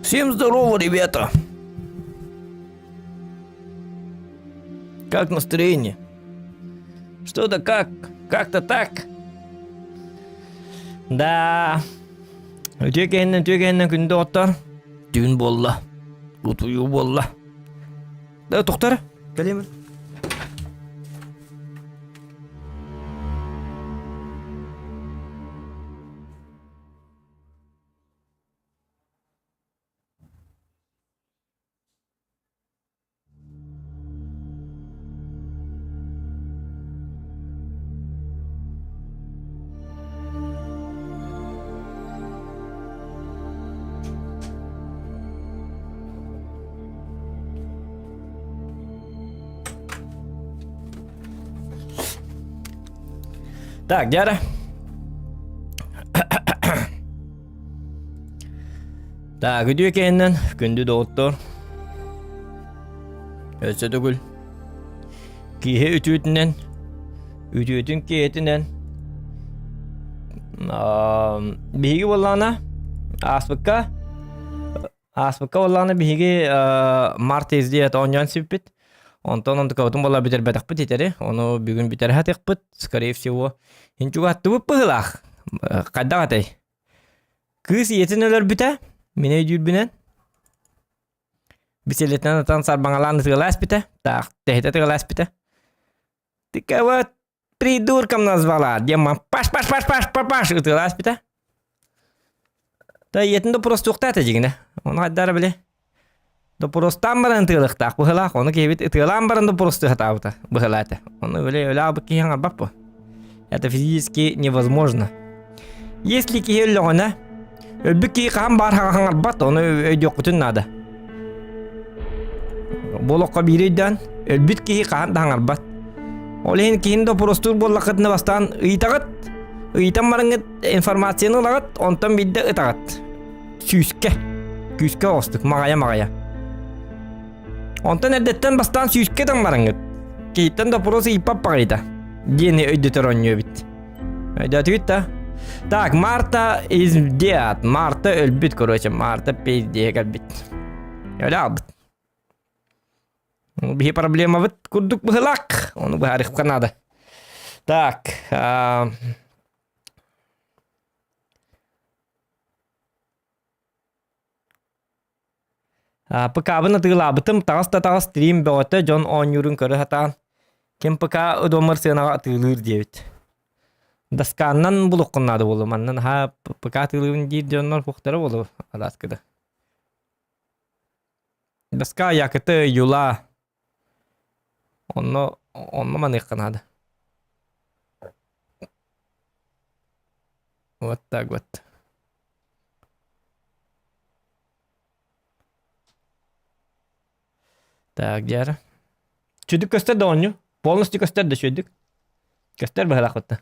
Всем здорово, ребята! Как настроение? Что да как? Как-то так? Да. Үтүө кэннэ, үтүө кэннэ күндү оттор. Түүн буолла. Утуйуу буолла. Да, тоқтар. Кэлиэмин. Так, дьэ Так, үтүө кэннэн күндү доҕоттор. Өссө төгүл киһи үтүөтүнэн, үтүөтүн киһитинэн биһиги буоллаҕына ааспыкка ааспыкка буоллаҕына биһиги Март диэт оонньоон сиппит. Онтон онтукабытын буолла бүтэрбэтэхпит итэри. Ону бүгүн бүтэрэ сатыахпыт. Скорее всего, инчугаттыбыт быһыылаах. Хайдах этэй? Кыыс ийэтин өлөрбүтэ, мин өйдүүрбүнэн. Бисэлэтинэн ытан сарбаҥалаан ытыалаа испитэ, таах тэһитэ ытыалаа испитэ. Ты кого придурком назвала? диэн паш паш паш паш паш паш ытыалаа испитэ. Та ийэтин доппуруостуохтаа этэ дьиҥинэ. Ону хайдара били. Доппуруостаан баран ытыалыахтаах быһыылаах. Ону киһибит ытыалаан баран доппуруостуу сатаабыта быһыылаа этэ. Ону били өлө аалбыт киһи аҥарбат буо. Это физически невозможно. Если киһи өллөҕүнэ, өлбүт киһи хаһан баар хаҥарбат, ону өйдүөххүтүн наада. Бу олоххо биири өйдөөн, өлбүт киһи хаһан да хаҥарбат. Ол иһин киһини доппуруостуур буоллаххытына бастаан ыйытаҕыт, ыйытан бараҥҥыт информацияны ылаҕыт, онтон биирдэ ытаҕыт. Сүүскэ. Күүскэ оҕустук, маҕайа-маҕайа. Онтон эрдэттэн бастаан сүүскэ ытан бараҥҥыт. Киһиттэн допрос ыйыппат баҕайыта. Диэни өйдөтөр оонньуу эбит. Өйдөөтүгүт да? Так, Марта is dead. Марта өлбүт, короче, Марта пиздее кэлбит. Өлө албыт. Биһи проблемабыт курдук быһылаах. Ону быһаарыахха наада. Так, а, ПК-бын атыылаабытым, таҕыс да таҕыс стрим бөҕөтө дьон оонньуурун көрө сатаан, ким ПК удомар сыанаҕа атыылыыр диэбит. Досканнан булуоххун наада буолуо, манна наһаа ПК атыылыыбын диир дьоннор суохтара буолуо араскыда. Доска якыты юла. Онно онно маныахха наада. Вот так вот. Так, дьэ Чүдүк көстөр да оонньуу. Полностью көстөр да үчүгэйдик. Көстөр быһалаахпытта.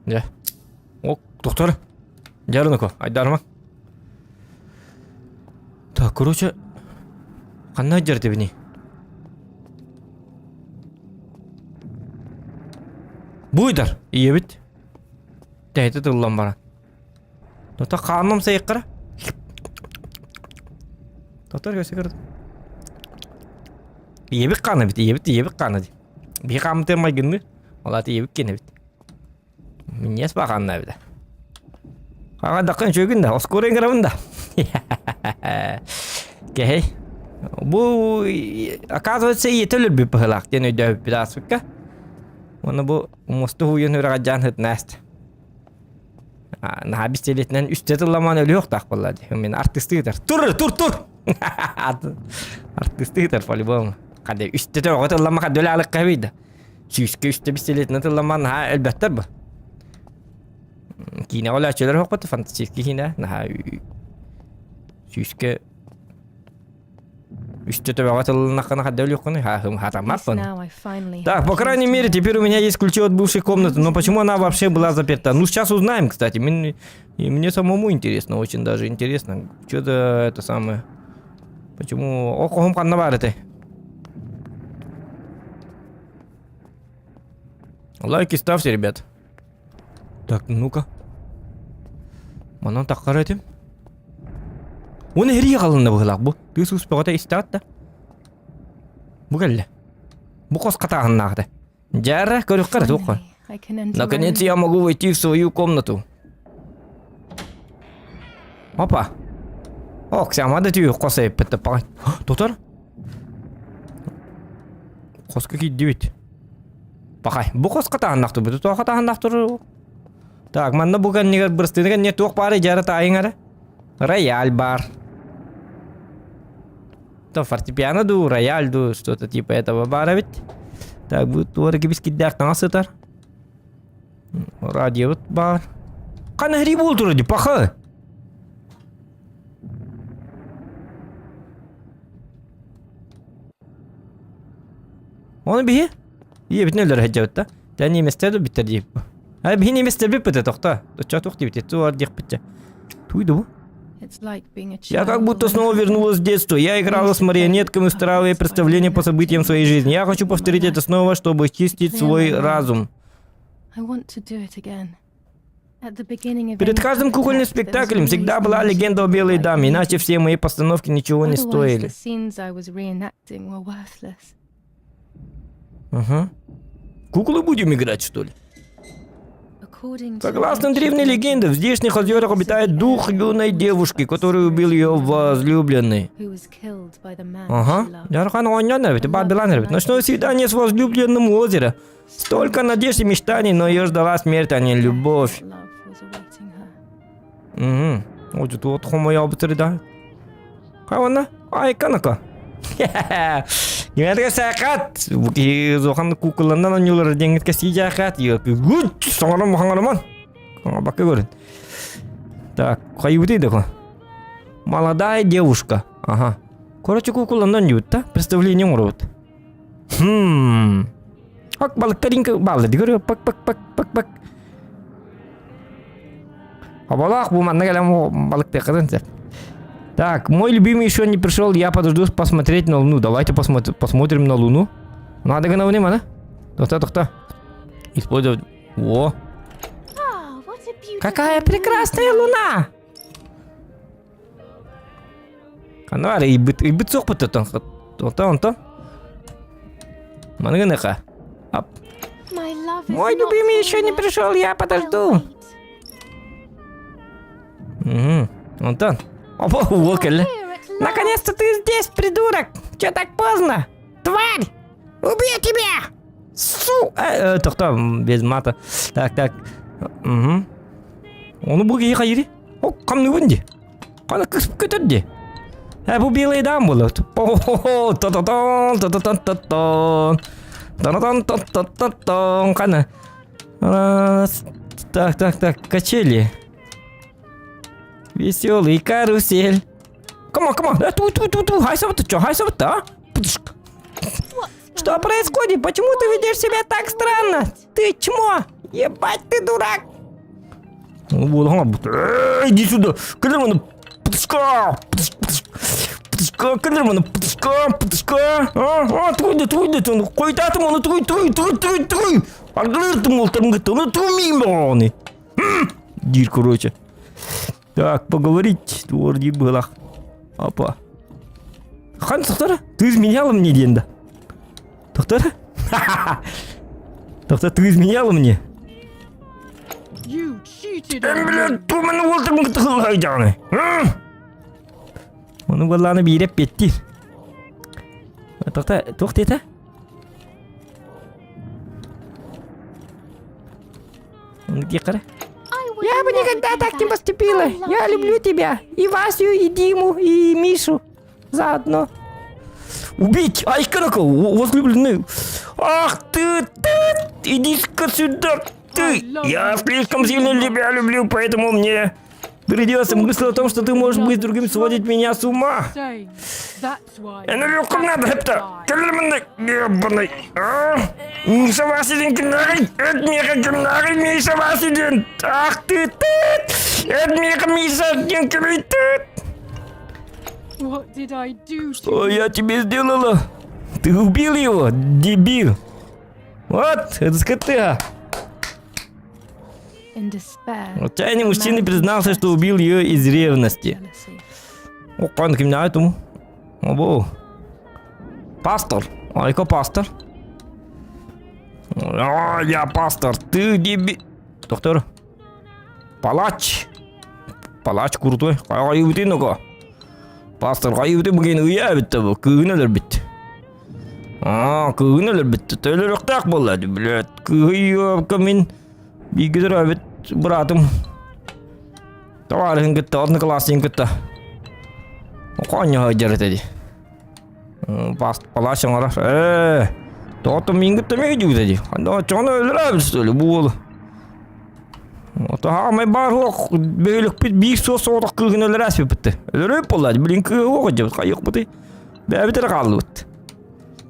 Дьэ. О, доктор. Дьэ, Рунако, айдарма. Так, короче, ханна сылдьар этибиний? Бу ыйдар, ийэбит. Тэһитэ тыллан баран. Тото хааным сайыккара. Тотор көсө көрд. Ийэбит хаана бит, ийэбит, ийэбит хаана ди. Биһи хаамытыан майгынныы. Ол аата ийэбит киэнэ эбит. Минньиэс баа хаанна эбит. Хаҥа даккын үчүгүн да, оскуора ыҥырабын да. Кэһэй. Бу оказывается ийэтэ өлөрбүт быһыылаах диэн өйдөөбүппүт ааспыкка. Уонна бу мосту һууйан үрэҕэдьаан сытнаст. Наһаа бистиэлиэтинэн үстэ тылламаан өлүөх буолла дии. Мин артыстыы ытар. Тур, тур, тур! Артыстыы ытар по-любому. Хады үстэ тоҕо тыллама хады өлө алыкка да. Сүүскэ үстэ бистиэлиэтинэн тылламаан наһаа өлбөттөр бу. Киинэҕэ өлөөччүлэр хоппот фантастический киинэ наһаа сүүскэ Үстэ төбөҕө тылланаххына хадда өлүөххүнүй? Хатаммаппын. Так, по крайней мере, теперь у меня есть ключи от бывшей комнаты, но почему она вообще была заперта? Ну, сейчас узнаем, кстати. Мне, мне самому интересно, очень даже интересно. Что-то это самое. Почему... О, хоһум ханна баар этэй? Лайки ставьте, ребят. Так, ну-ка. Манан таххар этим. Оны эрии қалынна быһылаах бу. Тыас уус бөҕөтө истэҕит да. Бу кэллэ. Бу хос хатааһыннаах этэ. Дьара, көрүөххэ эрэ туохха. Наконец я могу войти в свою комнату. Опа. Ок, сама да түү хос эппит паҕай. Тотор. Хоско киирдибит. Пахай. Бу хос хатааһыннаах турбут. Туох хатааһыннаах турар? Так, манна бу кэннигэр бырастыына кэннигэр туох баарый дьара таайыҥ эрэ. Рояль бар. То фортепиано дуу, рояль дуу, что-то типа этого баар эбит. Так, бу туора кибис кирдээх таҥас сытар. Радиобут баар. Ханна хри буолтура ди, паха. Оны биһи Ийэбитин өлөрө сылдьабыт да. Тэ немецтэр да бүттэр диэбит. А биһи немецтэр бүппүтэ тохто. Оччо туох диэбит туор диэхпитчэ. Туй да бу? Я как будто снова вернулась в детство. Я играла с марионетками, устраивая представление по событиям своей жизни. Я хочу повторить это снова, чтобы чистить свой разум. Перед каждым кукольным спектаклем всегда была легенда о белой даме, иначе все мои постановки ничего не стоили. Ага. Куклы будем играть, что ли? Согласно древней легенде, в здешних озерах обитает дух юной девушки, которую убил ее возлюбленный. Ага. Ярхан Ночное свидание с возлюбленным у озера. Столько надежд и мечтаний, но ее ждала смерть, а не любовь. Угу. Ой, тут хомойобутыр да. Хайвана, айканака. Гимерге сәкат. Зохан кукуландан онюлар деңгитке сижахат. Гүт, соңором хаңараман. Бакы көрін. Так, хайбыты да Молодая девушка. Ага. Короче, кукуландан ют, да? Представление урод. Хм. Ак балыктаринка баллы дигөр пак пак пак пак пак. Абалах бу манна кэлэн балыктыаххытын сөп. Так, мой любимый еще не пришел, я подожду посмотреть на Луну. Давайте посмотрим, посмотрим на Луну. Надо гына внимание. Тохта, тохта. Использовать. О. Какая прекрасная луна! Ханна ыйбыт ыйбыт суохпут оттон онтон онтон Маны Ап. Мой любимый еще не пришел, я подожду. Угу. Онтон. Опа, уол кэллэ. Наконец-то ты здесь, придурок! Че так поздно? Тварь! Убью тебя! Су! Э, э, тохто, без мата. Так, так. Угу. Ону бу киһи хайыри? О, хамныбын ди. Хана кыспыт көтөр ди. Э, бу белый дам буолар. Та-та-тон, та-та-тон-та-тон. Та-та-тон-та-та-тон. Хана. Так, так, так, качели. Веселый карусель. Come on, come on. Ту, ту, ту, ту. Хайсабыт, чё, хайсабыт, а? Что происходит? Почему ты ведешь себя так странно? Ты чмо? Ебать ты дурак! Иди сюда! Кэлэр Птушка! Птушка, кэлэр маны птушка, птушка! А, туй туй туй Койдатым оны туй туй туй туй туй! Аргылыртым ол тымгыты, оны туй оны. Дир, короче. Так, поговорить, творди было. Опа. Хан тоқтар, ты изменяла мне диэн да. Тоқтар? Тоқтар, ты изменяла мне? Эн блядь, туманы уолтармын тыгыллайдааны. Ону буоллааны биирэ эппиэттиир. Тоқта, туох диэтэ? Диэххэ Я бы никогда так не поступила. Я люблю тебя. И Васю, и Диму, и Мишу. Заодно. Убить! Айканака! Возлюбленный! Ах ты, ты! Иди-ка сюда! Ты! Я слишком сильно тебя люблю, поэтому мне придется мысль о том, что ты можешь быть с другим, сводить меня с ума. Эн өлүөххүн наада хэптэ. Кэлэр ебаный. Миша Василин кимнээҕий? Эт миэхэ кимнээҕий Миша Василин? Ах ты ты! Эт миэхэ Миша диэн кимий ты? Что я тебе сделала? Ты убил его, дебил! Вот, это скота! Отчаянный мужчина признался, что убил ее из ревности. Оккон кимнээҕи тум? Обу. Пастор. Айко пастор. А, я пастор. Ты деби... Доктор. Палач. Палач крутой. Хайыбытын око. Пастор хайыбытын бүгін ыйа бітті бұл. Кыыһын өлөрбүт. Аа, кыыһын өлөрбүт. Өлөрөхтөөх буолла, блядь. Кыыһы мин бииргэ төрөөбүт быраатым Товарыһын кытта, одноклассникын кытта оонньоһо сылдьар этэ дии. Палач оҥорор. Ээ, тоҕо миин кытта эмиэ дьүүтэ дии. Оччоҕуна өлөрөөбүт что ли бу уолу. Ото хаамай баар суох бөһүөлэкпит биир суос соҕотох кыыһын өлөрөөспүппүт. Өлөрөөп буолла блин кыыһы уох дьыбыт хайыахпытый. Бэйэбит эрэ хааллыбыт.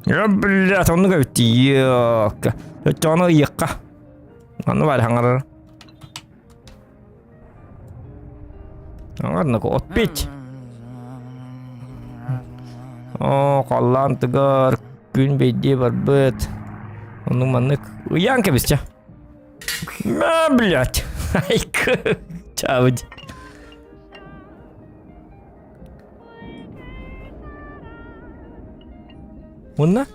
Э, блядь, оннук эбит дии. Оччоҕуна ыйыахха. Онно баар хаҥарар. Ладно, отпить. Оо, халлаан тыгар, күн бэйдиэ барбыт. Ону маннык ыйаан кэбисчэ. А, блядь. Айка. Чаудь. Мунна?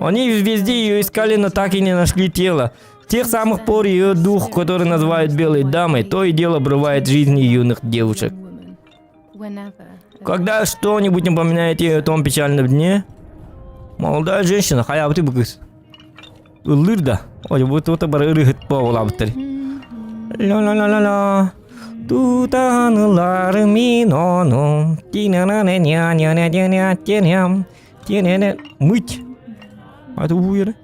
Они везде ее искали, но так и не нашли тело. С тех самых пор ее дух, который называют Белой Дамой, то и дело обрывает жизни юных девушек. Когда что-нибудь напоминает ей о том печальном дне, молодая женщина, хайабыты бу кыз. Ыллыыр да. Ой, бу тута бары ырыһыт буолабыттар. Ла-ла-ла-ла-ла. Тутаанылар мин ону. Тина-на-на-ня-ня-ня-ня-ня-ня. Тина-на. Мыть. А это уйры.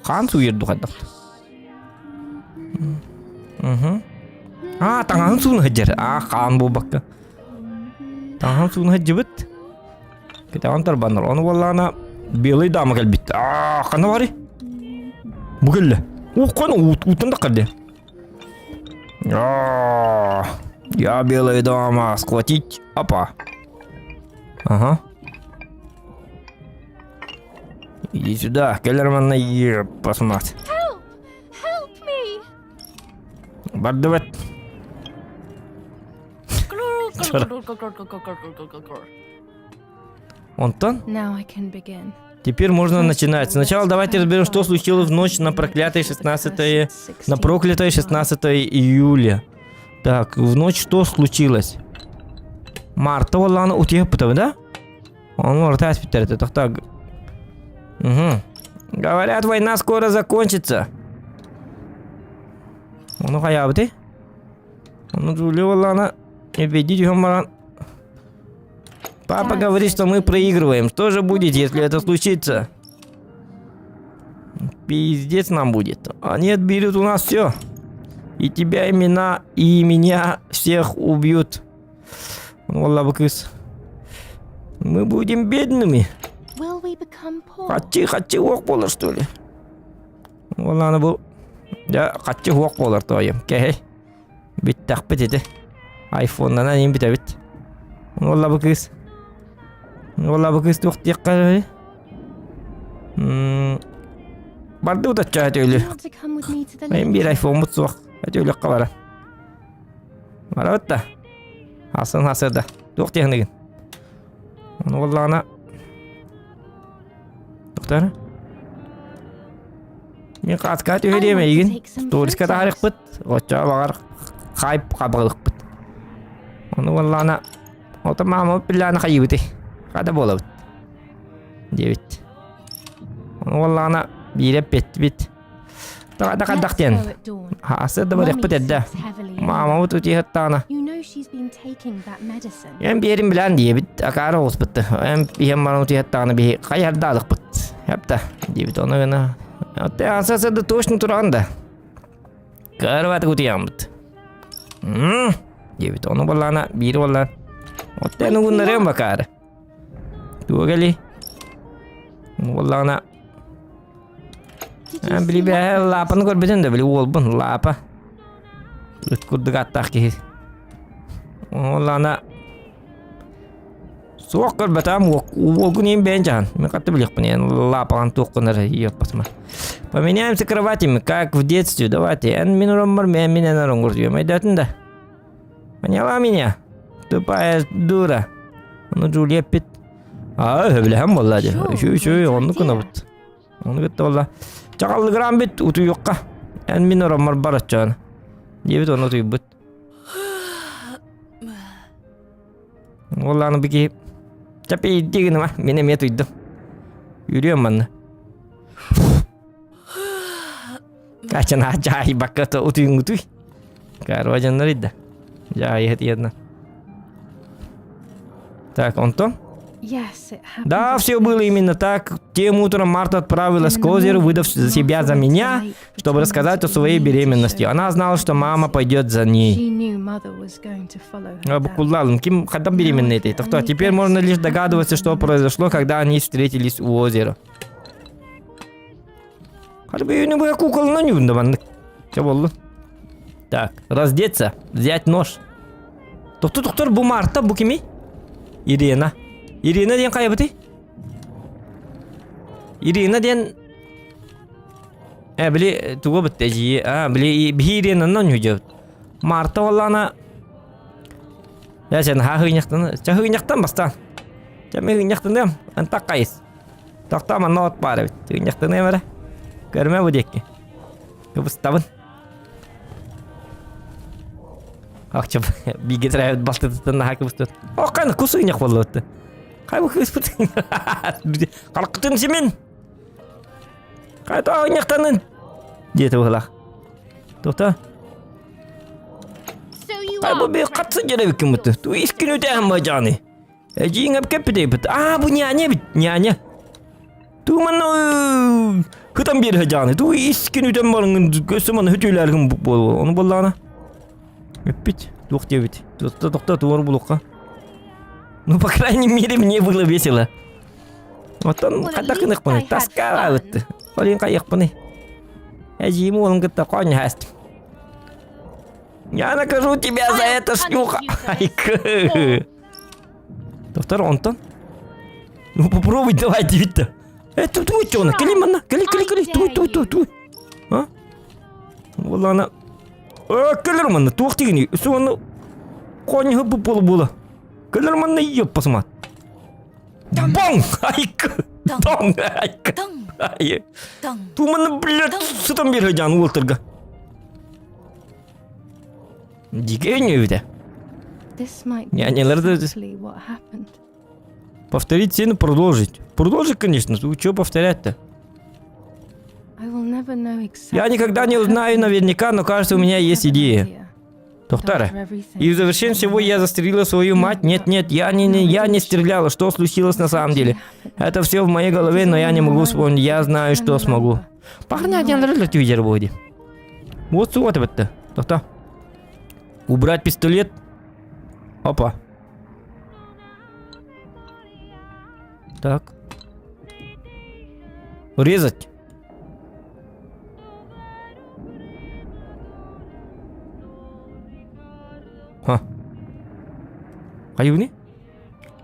Хаан сууйар духайдах. Угу. А, таҥаһын сууна сылдьар. А, хаан буолбакка. Таҥаһын сууна сылдьыбыт. Кэтэҕин тарбанар. Ону буоллаҕына белый дама кэлбит. Аа, ханна барый? Бу кэллэ. Ух, хана уутан да кэллэ. Аа, я белая дама, схватить. Опа. Ага. Иди сюда, кэлэр манна посмотри. Help! Help me! Бардыбыт. Онтон? Now I can begin. Теперь можно начинать. Сначала давайте разберем, что случилось в ночь на проклятое 16 на проклятое 16 июля. Так, в ночь что случилось? Марта буоллаҕына утуйаппыта да? Он орта аспиттер так. Угу. Говорят, война скоро закончится. Ону хайаабыты? Ону Джулия буоллаҕына эбэйдии түһэн баран Папа говорит, что мы проигрываем. Что же будет, если это случится? Пиздец нам будет. Они отберут у нас все. И тебя, и меня, и меня всех убьют. Wallah бу кыыс. Мы будем бедными. Will we become poor? Харчы, харчы суох буолар, что ли? Уоллааны бу... Дьэ, харчы суох буолар тоойум. Кэһэй. Бүттэхпит ити. Айфоннанан иин бүтэбит. Уолла бу кыыс. Уолла бу кыыс туох диэххэ Барды утачча өтөөлү. Do you want to come with me to the Мен lake? биир айфоммут суох. Өтөөлүөххэ бара. Барабыт да. Асын хасырда. Туох диэхиныгын. Ону буоллаҕына Доктор? Мин хааска түһэриэм эйигин. Туриска таһарыахпыт. Оччоҕо баҕар хайп хабылыкпыт. Ону буоллаҕына ото маамабыт биллэҕинэ хайыыбытый? Хата буолабыт. Диэбит. Ону буоллаҕына биирэ эппиэттибит. Да хайдах диэн. Хаасы да барыахпыт эрдэ. Маамабыт утуйуохтаҕына. Эн биэрин билэн диэбит, акаары оҕуспут. Эн иһэн баран утуйуохтаҕына биһи хайардаалыкпыт. Хапта диэбит ону гына. Аса да точно тураҕын да. Кырбатык утуйаммыт. Диэбит ону буоллаҕына биир буолла. Оттон угуннарыам бакаары. Туга кэлий? Буоллаҕына Били бэһэ лаапаны көрбүтүн да били уолбун лаапа. Ыт курдук аттаах киһи. Уоллаана суох көрбөтөм уолгун иин бэйэн дьаһан. Мин хатты билиэхпин эн лаапаҕан туох гынар иэппатыма. Поменяемся кроватями, как в детстве. Давайте. Эн мин ороммор, мен мин эн ороҥҥор Өйдөөтүн да? Поняла меня? Тупая дура. Ну, Джулья эппит. Аа, сөбүлэһэн буолла дии. Үчү үчү, оннук гынабыт. Ону кытта буолла. Чаҕаллыгыраан бүт, утуйуохха. Эн мин ороммор бар оччоҕуна. Диэбит ону утуйбут. Уоллааны бики чапи гыныма, мин эмиэ туйдум. Үрүөм манна. Качан жаайбакка то утуйуҥутуй. Короче, дьоннор идда. Жаайыһыт иедна. Так, онтон? Да, все было именно так. Тем утром Марта отправилась к озеру, выдав себя за меня, чтобы рассказать о своей беременности. Она знала, что мама пойдет за ней. Букуллалын, ким когда беременна этой? Так теперь можно лишь догадываться, что произошло, когда они встретились у озера. Харбиюны бу куколна нюнда маннык. Чэ боллун. Так, раздеться, взять нож. Тохтор, тохтор, бу Марта, бу кими? Ирина. Ирина диэн хайабытый? Ирина диэн... Э, били, тугу бит эжии. А, били, биһи Иринанан үдьэбит. Марта оллана... Я сен хаһыынньахтан, чаһыынньахтан бастаан. Чэ, мен ыынньахтаныам, антак хайыс. Тохтоо манна от баар эбит. Ыынньахтаныам эрэ. Көрүмэ бу диэки. Кыбыстабын. Акча бииргэ төрөөбүт балтытыттан наһаа кыбыстыбыт. О, каны кус ыынньах буоллубут. Хай бу кыыспыт. Халкытын симин. Хайта ыынньахтанын. Диэтэ быһылаах. Тоқта. Хай бу би хатсы дьэрэ бит. Ту искин үтэһэн бажаны. Эдьиийиҥ эпкэппит Аа, бу няня эбит, няня. Туу манна хытан биэр садьааны. Туу искин үтэн барыҥын көссө манна хөтүүлээргин буолуо. Ону буоллаҕына эппит, туох диэбит. Тохто, тохто, туор булукка. Ну, по крайней мере, мне было весело. Оттон хайдах гыныахпыный? Таскаабыт. Олин хайыахпыный? Эдьиийим уолун кытта хоонньоһаастым. Я накажу тебя за это, шлюха! Айкы! Доктор, онтон? Ну попробуй давай, диэбит Э, ту ту чона, кели манна, кели, кели, кели, ту ту ту ту. А? Уолана. Э, кэлэр манна, туох дигини, суону коньһы бу буола буола. Кэлэр манна ёппасымат. Бong! Айкы! Тоң! Айкы! Ай. Ту манна, блядь, сытан биэр жан уолтарга. Дикий эбитэ. Нянялар да Повторить сцену, продолжить. Продолжить, конечно. Что повторять-то? Я никогда не узнаю наверняка, но кажется, у меня есть идея. Доктора, и в завершении всего я застрелила свою мать. Нет, нет, я не, не, я не стреляла. Что случилось на самом деле? Это все в моей голове, но я не могу вспомнить. Я знаю, что смогу. Пахня будет. Вот вот это. Тоқта. Убрать пистолет. Опа. Так. Резать. Ха. Хайыны?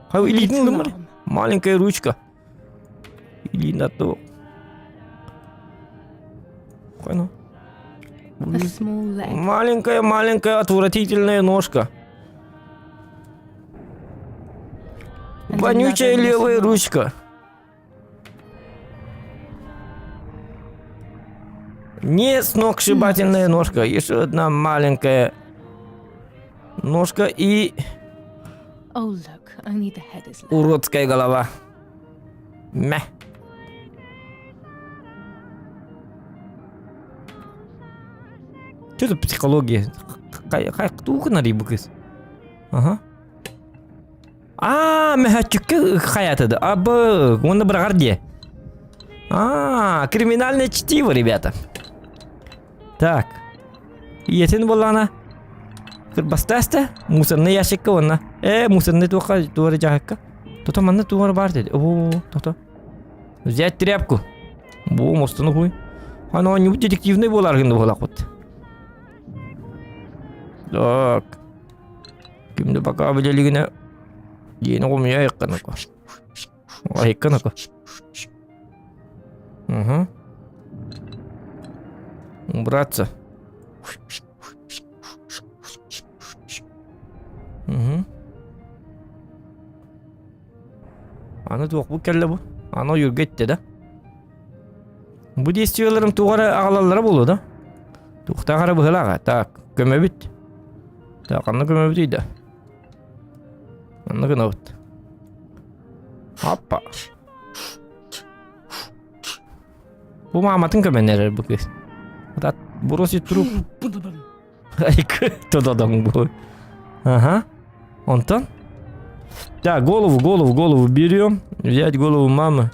Хай илиитин ылыммар. Маленькая ручка. Или на то. Понял? Маленькая-маленькая отвратительная ножка. Вонючая левая ручка. Не сногсшибательная ножка. Еще одна маленькая ножка и... Oh, look, only the head is left. Уродская голова. Мя. Что за психология? Туох гынарый бу кыыс? Ага. Аа, мөһөөччүккэ хайатыды. Абы, уонна быраҕар диэ. Аа, криминальное чтиво, ребята. Так. Ийэтин буоллаҕына кырбастааста мусорный ящикка уонна ээ мусорный туохха туора дьаһыкка тото манна туора баар деді оо тото взять тряпку бу мостуну хуй аны оонньуубут детективный буолар гынды буолахпыт так кимди пока билелигине диэни хомуйа айыкканако айыкканако угу. Убраться. Угу. Аны туох бу кэллэ бу? Аны ойуурга иттэ да? Бу действиеларым туох эрэ аҕалаллара буолуо да? Туохтаах эрэ быһыылааҕа. Так, көмөбүт. Так, ханна көмөбүтүй да? Манна гынабыт. Аппа. Бу мааматын көмөн эрэр бу кыыс. Бросить труп. Айкы, тододоҥ бу. Ага. Онтон? Так, голову, голову, голову берем. Взять голову мамы.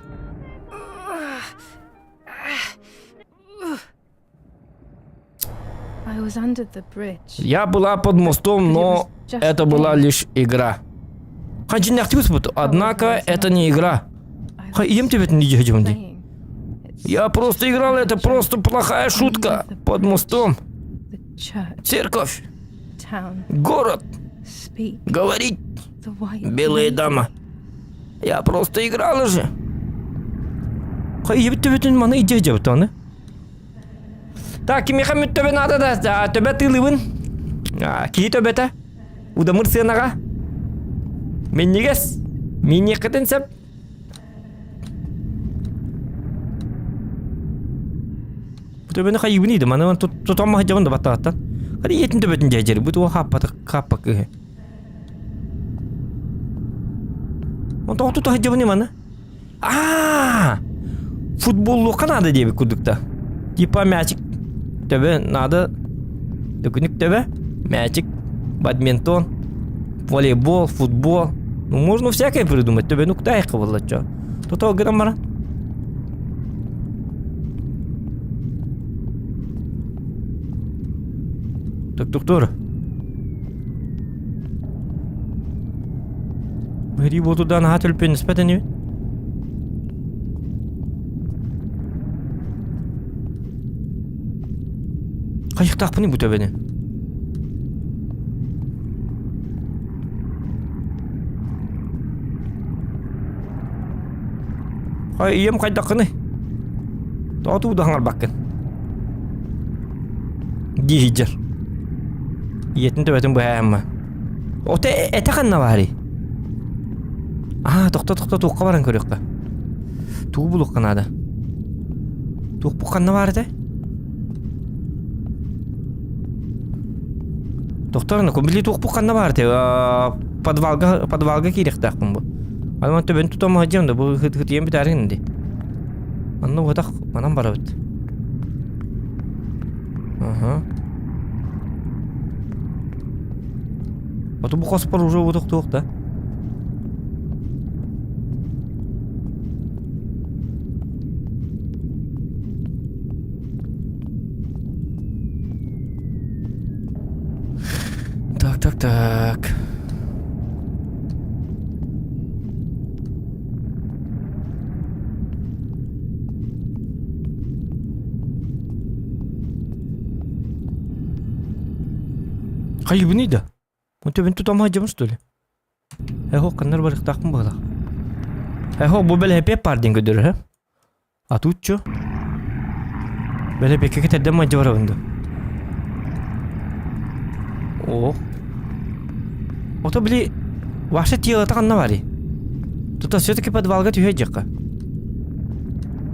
Я была под мостом, но это была лишь игра. Однако это не игра. Им тебе не Я просто играл, это просто плохая шутка. Под мостом. Церковь. Город. Говорить. Белая дама. Я просто играла же. Ийэбит төбөтүн маны идея дьабыт аны. Так, кимиэхэ мүт төбө наада да, төбө тыылыбын. Киһи төбөтө. Удамыр сыанаҕа. Минньигэс. Минньиэххитин сөп. Бу төбөнү хайыыбын иди, маны тутан маһдьабын да баттааттан. Хadi ийэтин төбөтүн дьэдьэри, бу туга хааппатык хааппак кыһы. Онтон тута сылдьабын маны. Аа! Футболлуохха наада диэбит курдук да. Типа мячик төбө надо. Төкүнүк төбө, мячик, бадминтон, волейбол, футбол. Ну, можно всякое придумать. Төбөнү кутаайыкка буолла чо. Тото гынан баран. Тук-тук-тур. Мэрии буотудаан аһа төлпүөннэспэт ини. Хайыктаахпыный бу төбөнү? Хай ийэм хайдаххыный? Тоҕо тугу да хаҥарбаккын? Дии сылдьар. Ийэтин төбөтүн быһаайамма. Ото этэ ханна баарый? Аа, тохто тохто туохха баран көрүөххэ. Тугу булуохха наада? Туохпут ханна баар этэ? Тохтор аны, били туохпут ханна баар этэ? Подвалга подвалга киириэхтээхпин бу. Аны төбөн тутам сылдьыам да бу хытыйан бүтээрин ди. Онно уотах манан барабыт. Ага. А то бу хоспор уже уотах туох да. Так, так, так. Хайыбыный да? Он төбөн тутам сылдьабын что ли? Эхо ханнар барыахтаахпын быһалаах. Эхо бу бэлэһэпиэп баар диэн көрдөрөр һэ? А тут чё? Бэлэпиэккэ кэтэрдэн мадьа барабын да? О. Ото били ваше тело-то ханна барый? Тута все-таки подвалга түһэ дьиэххэ.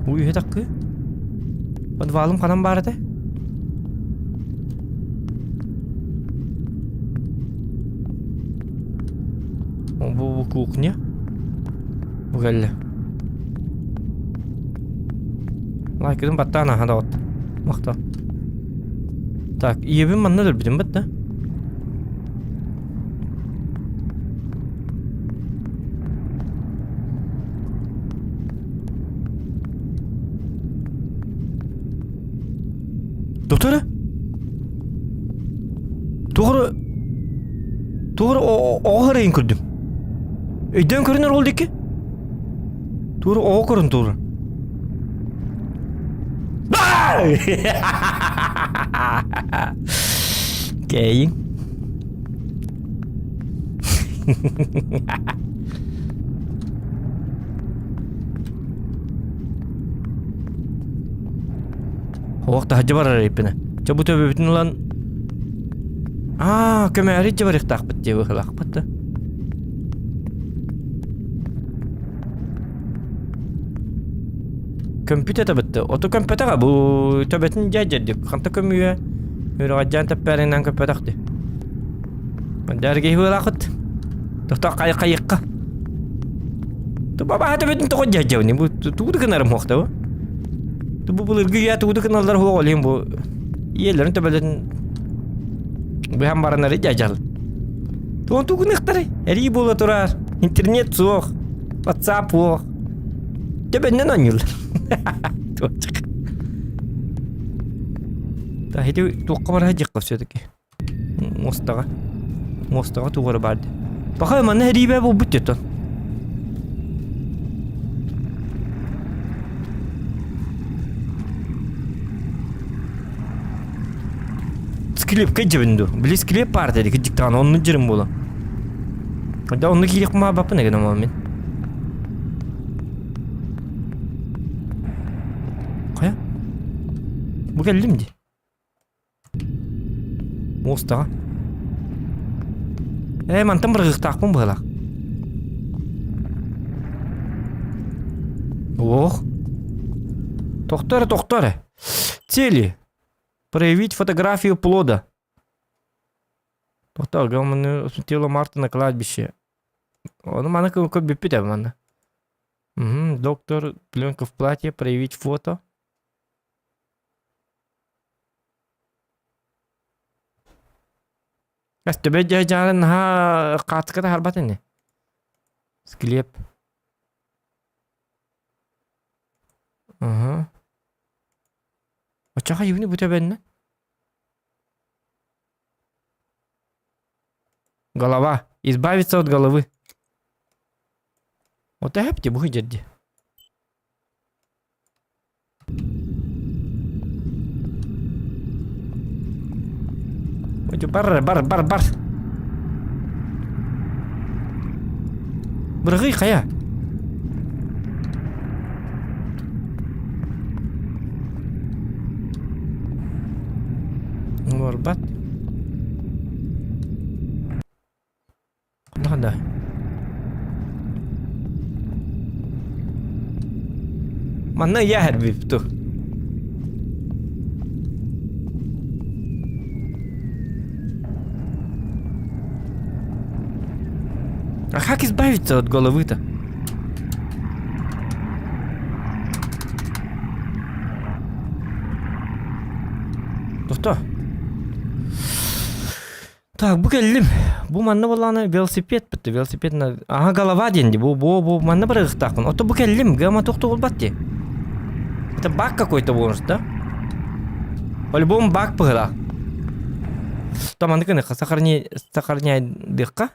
Уйуһэ таккы. Подвалым ханан баар этэ? Бу, бу кухня. Бу кэллэ. Лайкытын баттаан аха да от. Махта. Так, ийэбин манна өлбүтүм бат да. Доктора? Тугары Тугары оҕо харайын көрдүм. Өйдөөн көрүнөр ол диэки. Тугары оҕо көрүн тугары. Кэйиҥ. Оох таһырдьа барар эбиппинэ. Чэ бу төбөбүтүн ылан Аа, көмөөрү дьэ барыахтаахпыт диэ быһыылаахпыт да. Көмпүт этэ бытты. Оту көмпөтөҕө бу төбөтүн дьэ дьэрдик. Ханта көмүө үрэҕэдьээн тэппээринэн көппөтөх ди. Дәргей быһыылаахыт. Тохтоо хай хайыкка. Тубаба төбөтүн тоҕо дьэ бу тугу да гынарым хуохта бу. Бу былыргы үйэ тугу да гыналлар хуох олиһин бу ийэлэрин төбөлөрүн быһан баранары дьадьал. Туон тугуныхтары эрии буола турар. Интернет суох, WhatsApp суох. Төбөннөн оонньууллар. Туочак. Та хити туохха бараһа дьикка все-таки. Муостаҕа. Муостаҕа туох эрэ баар дии. Пахай манна эриибэ буолбут диэтон. Склепка дьэбин ду. Били склеп баар деді кыдьыктаҕына онну дьирим буола. Да онну киириэх маабаппын эгин омоо мин. Хайа? Бу кэллим ди. Муостаҕа. Ээ, мантан бырыгыахтаахпын быһыылаах. Ох. Тохто эрэ, тохто эрэ. Цели. Проявить фотографию плода. Тохто, гаманы тело Марта на кладбище. Ону маны көрбүппүт ээ манна. Угу, доктор, пленка в платье, проявить фото. Эс төбө дьаарын наһаа хаатыката харбат ини. Склеп. Аха. Оччоҕо юни бу төбөннө? Голова. Избавиться от головы. Вот эһэпти бу дьэрди. Бар, бар, бар, бар. Бырҕый хайа? Барбат. Ханна? Манна ыйааһар ту. А как избавиться от головы-то? Тохто. Так, бу кэллим. Бу манна буоллаҕына велосипед бытты, велосипед Аха, голова диэн дии. Бу бу бу манна барыахтаахпын. Ото бу кэллим, гама туох буолбат дии. Это баг какой-то может, да? По-любому баг быһыылаах. Там маннык гыныахха, сохраняй, сохраняйдыахха.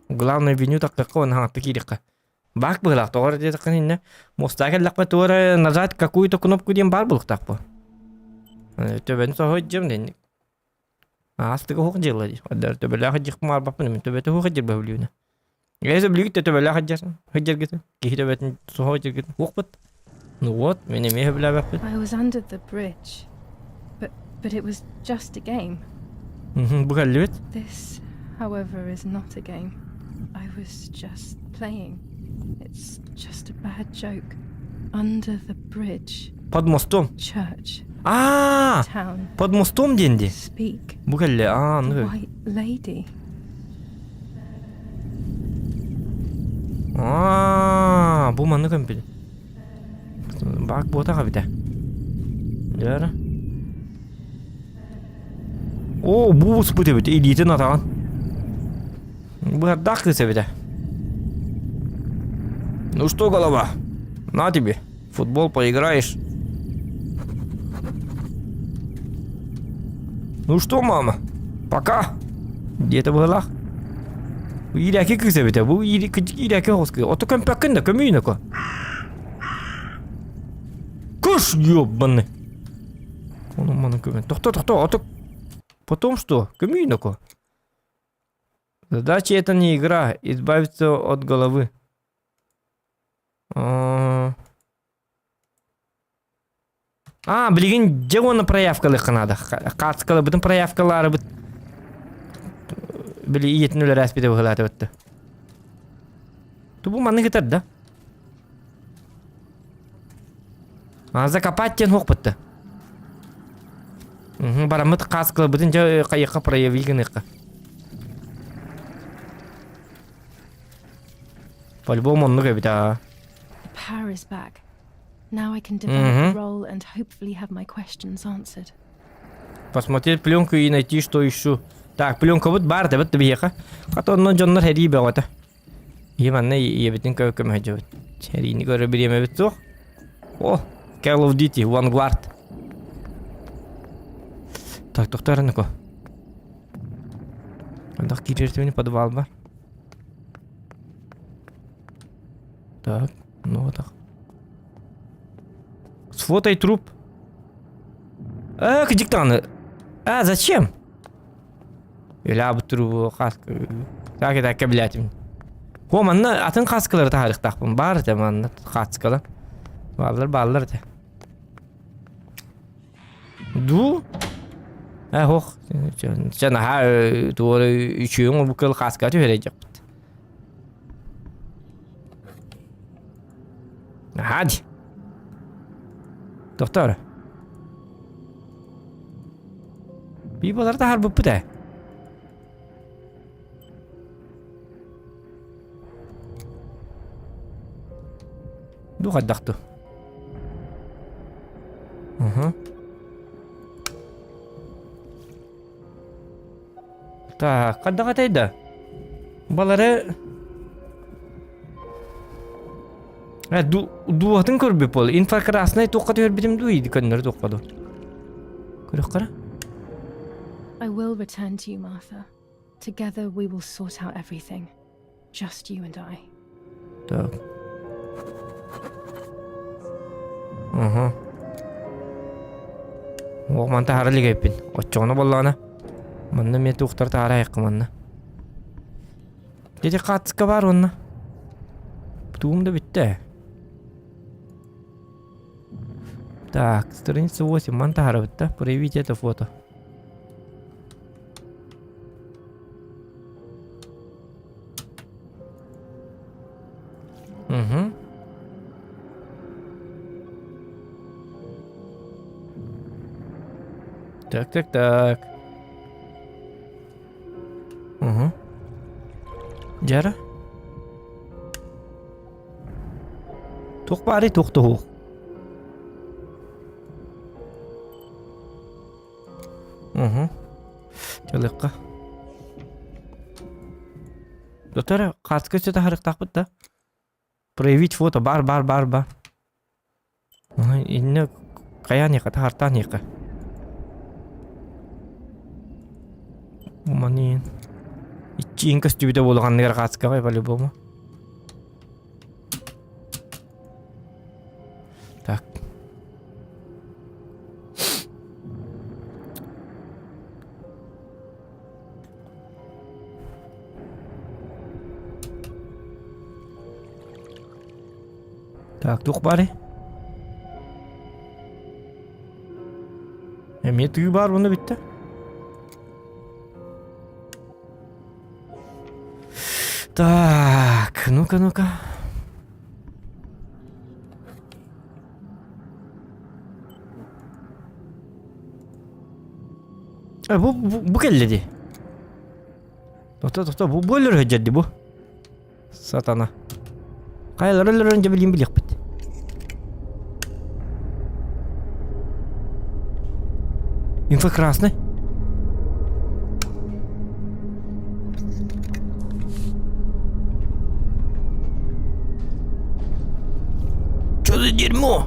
Главное меню тахтахха уонна хаҥатта киириэххэ. Баак быһыылаах, тоҕо эрэ диэтэххинэ иннэ муостаҕа кэллэхпинэ тугу эрэ нажать какую-то кнопку диэн баар буолуохтаах буо. Төбөнү соһо илдьиэм диэн. Аастыга уһук дьыала дии. Төбөлөөх илдьиэхпин баҕарбаппын мин төбөтө уһук илдьир бөһүлүүнэ. Эйэ билигит да төбөлөөх илдьэр илдьэргитин, киһи төбөтүн соһо илдьиргитин уохпут. Ну вот, мин эмиэ сөбүлээбэппин. I was under the bridge, but but it was just a game. Бу кэллибит. This, however, is not a game. I was just playing. It's just a bad joke. Under the bridge. Под мостом. Church. А, Town. под мостом диэн дии. Speak. Бу кэллэ. Аа, The ну. white lady. Аа, бу маннык көмпүт. Баак буотах эбитэ. Дьэ Оо, бу буспут эбит, илиитин атаҕын. Быһардаах кыыс эбитэ. Ну что, голова, на тебе, футбол поиграешь. Ну что, мама, пока. Диэтэ быһылаах. Иирээки кыыс эбитэ, бу иирээки оҕус кыыс. Ото көмпөккүн да, көмүйүн око. Кыш, ёбаный. Ону маны көмөн. Тохто, тохто, ото потом что? Көмүйүн око. Задача это не игра, избавиться от головы. А, билигин дьэ уонна проявкалыахха наада. Хаацкаларбытын проявкалаарыбыт били ийэтин үлэрээспитэ быһыылаатыбытты. Тубу маннык ытар да? А, закопать диэн хуохпутта. Бараммыт хааскаларбытын дьэ хайыахха прояви гыныахха. По-любому оннук эбит аа. The power is back. Now I can develop a role and hopefully have my questions answered. Посмотреть пленку и найти, что ищу. Так, пленкабыт баар да бит биһиэхэ. Хата онно дьоннор хэрии бөҕөтө. Ийэм анна ийэбитин көмөһөдьөбүт. Хэриини көрө бириэмэбит суох. О, Call of Duty, Vanguard. Так, тохтор Нико. Андах киирэртибини подвал бар. Так, ну вот так. Сфотай труп. А, кдиктаны. А, зачем? Өлаабыт трубу хаска. Так, так, блядь. О, манна атын хаскалары таһарыктаахпын. Баар этэ манна хаскала. Бааллар, бааллар этэ. Ду? Э, ох, чэ наһаа туора үчүгүн бу кыл хаска түһэрэ дьаппыт. Hadi. Доктор. Бибалар таһарбыппыт ээ. Ду хайдахту. Угу. Так, хайдах этэй да? Балары Э, ду дууһатын көрбүт буол. Инфракрасный туохха түһэрбитим дуу иди көннөрү туохха дуу. Көрөххөрө. I will return to you, Martha. Together we will sort out everything. Just you and I. Так. Угу. О, манта хара лигайпин. Оччоҕуна боллаҕына. Манна мен туохтар таара айыққа манна. Дете хаатыска бар онно. Туум да бүттэ. Так, страница 8, ман таһарабыт да. Проявите это фото. Угу. Так, так, так. Угу. Дьара? Туох баарый туох да суох. Угу. Чалыкка. Доктор, хаска өссө таһарыктаахпыт да? Проявить фото бар бар бар бар. Инне хайаан иэхэ таһартаан иэхэ. Уманин. Иччиин көстүбүтэ буолуоханныгар хаацкаҕай по-любому. Так. Так, туох баарый? Эмиэ тыы баар уонна бүттэ. Так, ну-ка, ну-ка. Э, бу, бу, бу кэллэ дии. Тохто, тохто, бу бу өлөр сылдьар дии бу. Сатана. Хайалар өлөрөн дьэ билин билиэхпит. Инфракрасный. Что за дерьмо?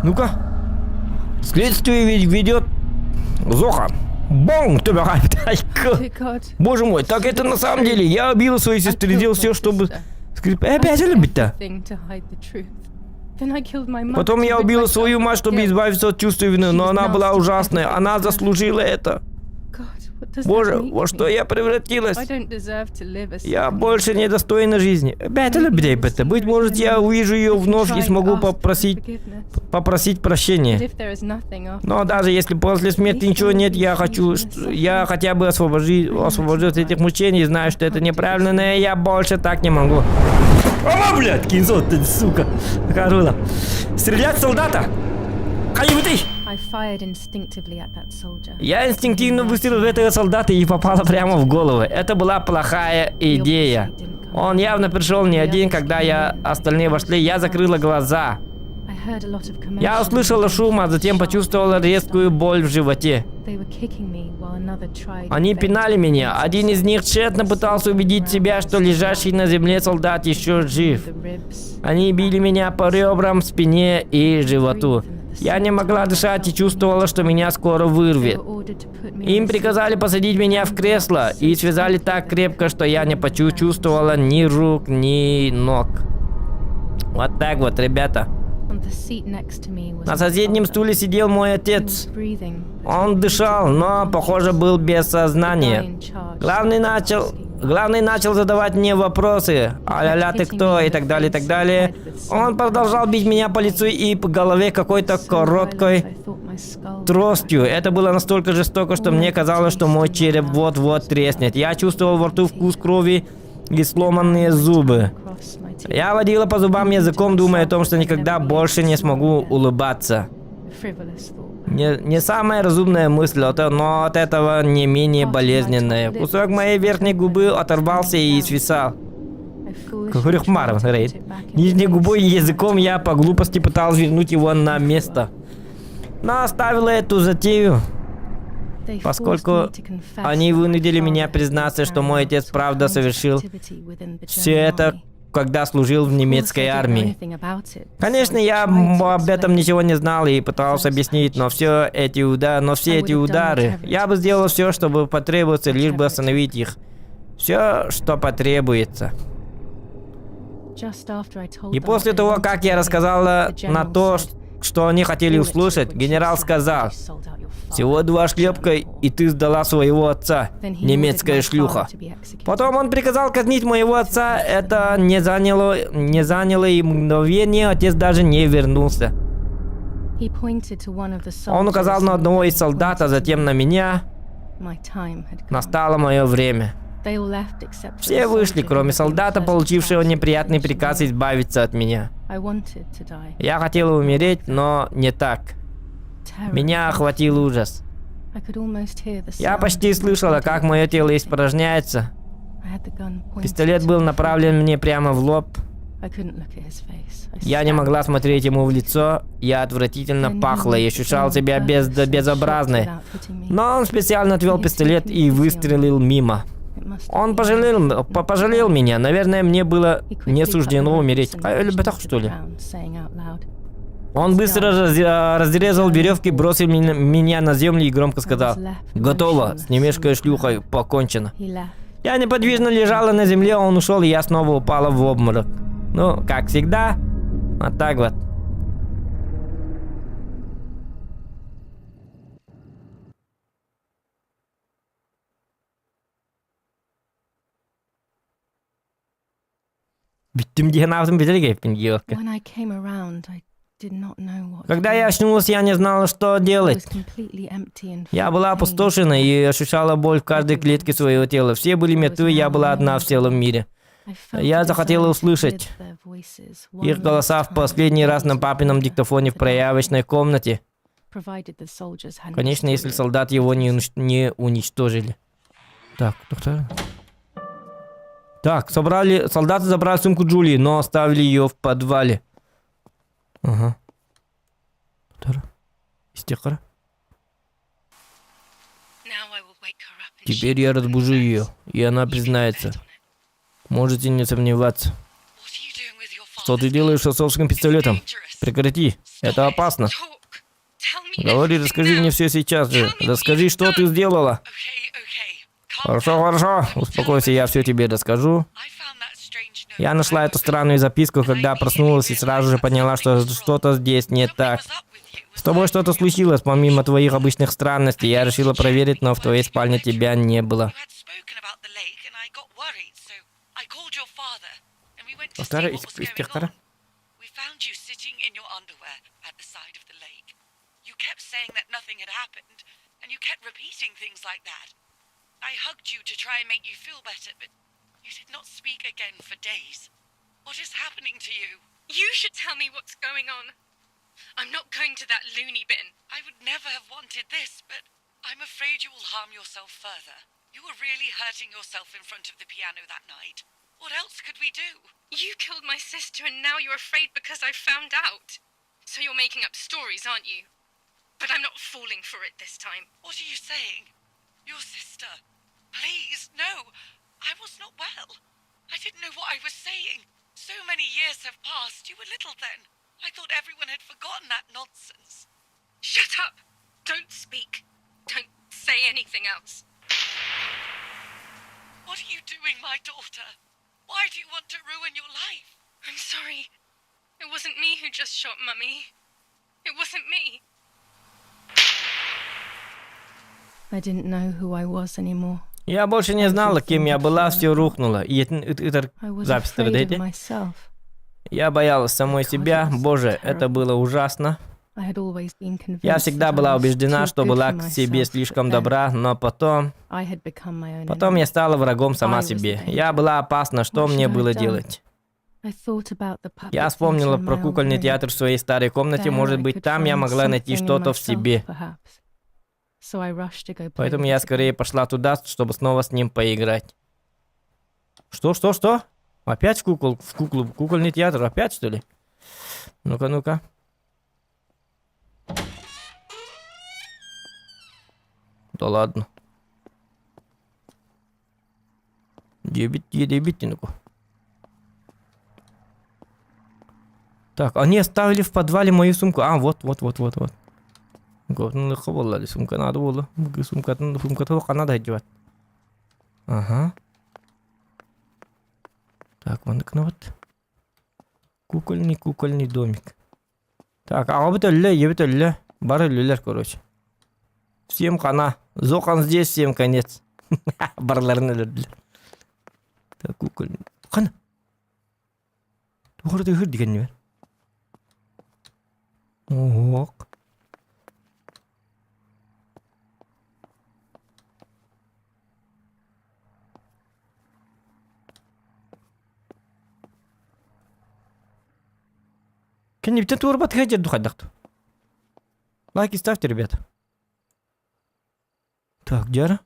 Ну-ка. Следствие ведет Зоха. Бонг, тебя Боже мой, так это на самом деле. Я убила свою сестру, сделал все, чтобы... Скрип... Опять любит-то. Потом я убила свою мать, чтобы избавиться от чувства вины, но она была ужасная. Она заслужила это. Боже, во что я превратилась? Я больше не достойна жизни. Быть может, я увижу ее вновь и смогу попросить прощения. Но даже если после смерти ничего нет, я хочу, я хотя бы освобожусь от этих мучений, знаю, что это неправильно, но я больше так не могу. Ама, блядь, кинзо, ты, сука. Круто. Стрелять солдата! Хайбытый! Я инстинктивно выстрелил в этого солдата и попала прямо в голову. Это была плохая идея. Он явно пришел не один, когда я остальные вошли, я закрыла глаза. Я услышала шум, а затем почувствовала резкую боль в животе. Они пинали меня. Один из них тщетно пытался убедить себя, что лежащий на земле солдат еще жив. Они били меня по ребрам, спине и животу. Я не могла дышать и чувствовала, что меня скоро вырвет. Им приказали посадить меня в кресло и связали так крепко, что я не почувствовала ни рук, ни ног. Вот так вот, ребята. На соседнем стуле сидел мой отец. Он дышал, но, похоже, был без сознания. Главный начал задавать мне вопросы. А-ля-ля, ты кто? И так далее, и так далее. Он продолжал бить меня по лицу и по голове какой-то короткой тростью. Это было настолько жестоко, что мне казалось, что мой череп вот-вот треснет. Я чувствовал во рту вкус крови и сломанные зубы. Я водила по зубам языком, думая о том, что никогда больше не смогу улыбаться. Не самая разумная мысль, но от этого не менее болезненная. Кусок моей верхней губы оторвался и свисал. Нижней губой и языком я по глупости пытался вернуть его на место. Но оставила эту затею, поскольку они вынудили меня признаться, что мой отец правда совершил все это, когда служил в немецкой армии. Конечно, я об этом ничего не знал и пытался объяснить, но все эти удары, я бы сделал все, чтобы потребуется, лишь бы остановить их. Все, что потребуется. И после того, как я рассказала на то, что они хотели услышать, генерал сказал: «Всего 2 шлепка, и ты сдала своего отца, немецкая шлюха». Потом он приказал казнить моего отца. Это не заняло и мгновение, отец даже не вернулся. Он указал на одного из солдат, а затем на меня. Настало мое время. Все вышли, кроме солдата, получившего неприятный приказ избавиться от меня. Я хотела умереть, но не так. Меня охватил ужас. Я почти слышала, как мое тело испражняется. Пистолет был направлен мне прямо в лоб. Я не могла смотреть ему в лицо. Я отвратительно пахла и ощущала себя безобразной. Но он специально отвел пистолет и выстрелил мимо. Он пожалел меня. Наверное, мне было не суждено умереть. А, или так, что ли? Он быстро разрезал веревки, бросил меня на землю и громко сказал: «Готово, с немецкой шлюхой покончено». Я неподвижно лежала на земле, он ушел, и я снова упала в обморок. Ну, как всегда, вот так вот. Когда я очнулась, я не знала, что делать. Я была опустошена и ощущала боль в каждой клетке своего тела. Все были мертвы, я была одна в целом мире. Я захотела услышать их голоса в последний раз на папином диктофоне в проявочной комнате. Конечно, если солдат его не уничтожили. Так, доктор. Так, солдаты забрали сумку Джулии, но оставили ее в подвале. Ага. Истихара. Теперь я разбужу ее, и она признается. Можете не сомневаться. Что ты делаешь с отцовским пистолетом? Прекрати, это опасно. Говори, расскажи мне все сейчас же. Расскажи, что ты сделала. Хорошо, хорошо. Успокойся, я все тебе расскажу. Я нашла эту странную записку, когда проснулась и сразу же поняла, что что-то здесь не так. С тобой что-то случилось, помимо твоих обычных странностей. Я решила проверить, но в твоей спальне тебя не было. Повторяй, истихтара. You should tell me what's going on. I'm not going to that loony bin. I would never have wanted this, but I'm afraid you will harm yourself further. You were really hurting yourself in front of the piano that night. What else could we do? You killed my sister and now you're afraid because I found out. So you're making up stories, aren't you? But I'm not falling for it this time. What are you saying? Your sister. Please, no. I was not well. I didn't know what I was saying. So many years have passed. You were little then. I thought everyone had forgotten that nonsense. Shut up! Don't speak. Don't say anything else. What are you doing, my daughter? Why do you want to ruin your life? I'm sorry. It wasn't me who just shot Mummy. It wasn't me. I didn't know who I was anymore. Я больше не знала, кем я была, все рухнуло. И это I was запись afraid of дайте. myself. Я боялась самой себя. Боже, это было ужасно. I had always been convinced Я всегда that I была was убеждена, too что good была for к себе myself, слишком but then добра, но потом... I had become my own Потом enemy. я стала врагом сама I was the себе. danger. Я была опасна, что What мне should I было have done? делать? I thought about the puppet Я theatre вспомнила in про my old кукольный room. театр в своей старой комнате. There Может I быть, could там я find могла найти something in что-то в myself, себе. perhaps. So I rushed to go play Поэтому with я it again. скорее пошла туда, чтобы снова с ним поиграть. Что, что, что? Опять в кукол, в куклу, кукольный театр? Опять, что ли? Ну-ка, ну-ка. Да ладно. Дебит, дебит, ну-ка. Так, они оставили в подвале мою сумку. А, вот, вот, вот, вот, вот. Говно сумка надо было. Сумка, сумка только надо одевать. Ага. Так, вон вот. Кукольный, кукольный домик. Так, а вот өллө, ебет өллө. Бар өллөлөр, короче. Всем хана. Зохан здесь, всем конец. Барыларын өлөрдүлэр. Так, кукольный. Хана. Тугар тыгыр деген не бар? Ох. Кэннибиттэн туорбат хэдьэр духайдахту. Лайки ставьте, ребята. Так, где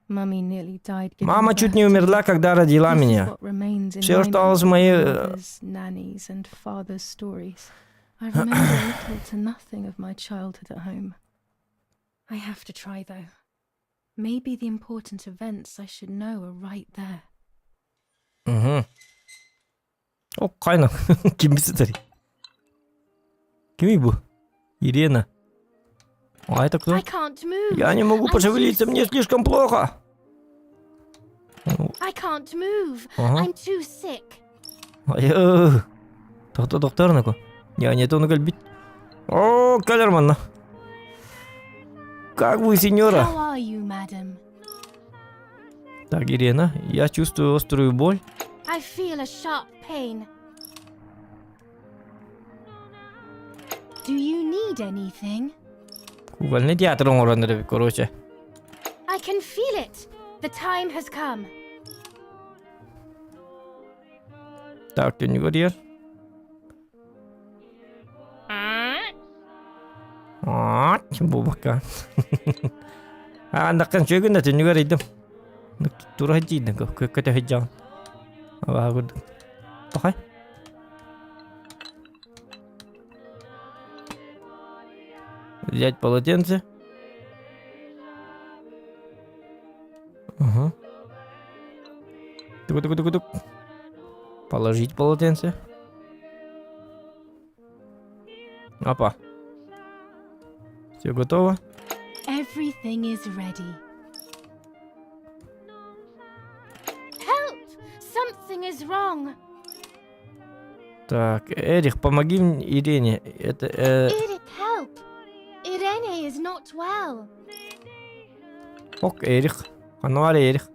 Mummy nearly died giving Мама чуть birth не to me. умерла, когда родила This is меня. what remains in Всё, my что осталось в memory of моей, э, mother's, nannies and father's stories. I remember little to nothing of my childhood at home. I have to try though. Maybe the important events I should know are right there. Угу. О, кайна. Ким сытар? Кимий бу? Ирена. А это кто? I can't move. Я не могу I'm пошевелиться, too мне sick. слишком плохо. I can't move. Ага. I'm too sick. Ай, Тохто доктор нако. Я не то бит. О, Калерман. Как вы, сеньора? How are you, madam? Так, Ирена, я чувствую острую боль. I feel a sharp pain. Do you need anything? Кукольный театр оҥорон короче. I can feel it. The time has come. Так, ты не говоришь. Бубака. Андаккан чөгүн да түнүгөр идим. Тура жийдин көкөтө хыджан. Ава курдук. Тохай. Взять полотенце. Ага. Тук-тук-тук-тук. Положить полотенце. Опа. Все готово. Everything is ready. Help! Something is wrong. Так, Эрих, помоги мне, Ирине. Это, э... Eric, help! Irene is not well. Ок, Эрих. Ханна Эрих.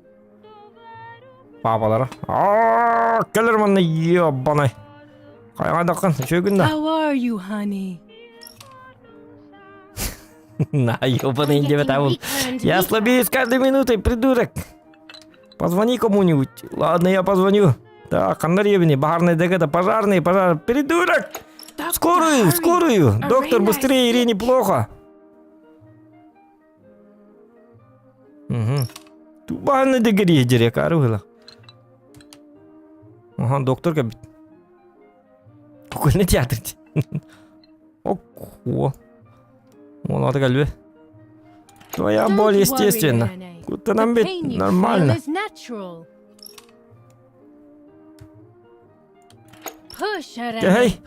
Папалара. Аа, кэлэр манна ебаный. Хайҕадаххын, үчүгүн да. How are you, honey? На, ебаный диэбит аабын. Я слабею с каждой минутой, придурок. Позвони кому-нибудь. Ладно, я позвоню. Так, ханна ебени, баһаарынай дэгэтэ, пожарный, пожар, придурок! Скорую, скорую! Доктор, быстрее, Ирине плохо. Угу. Тубааны дэгери дерек арыгыла. Ага, доктор кабит. Кукольный театр. Ок, Ол кэлбэ. Твоя боль естественно. Куттанан бит нормально. Кэһэй,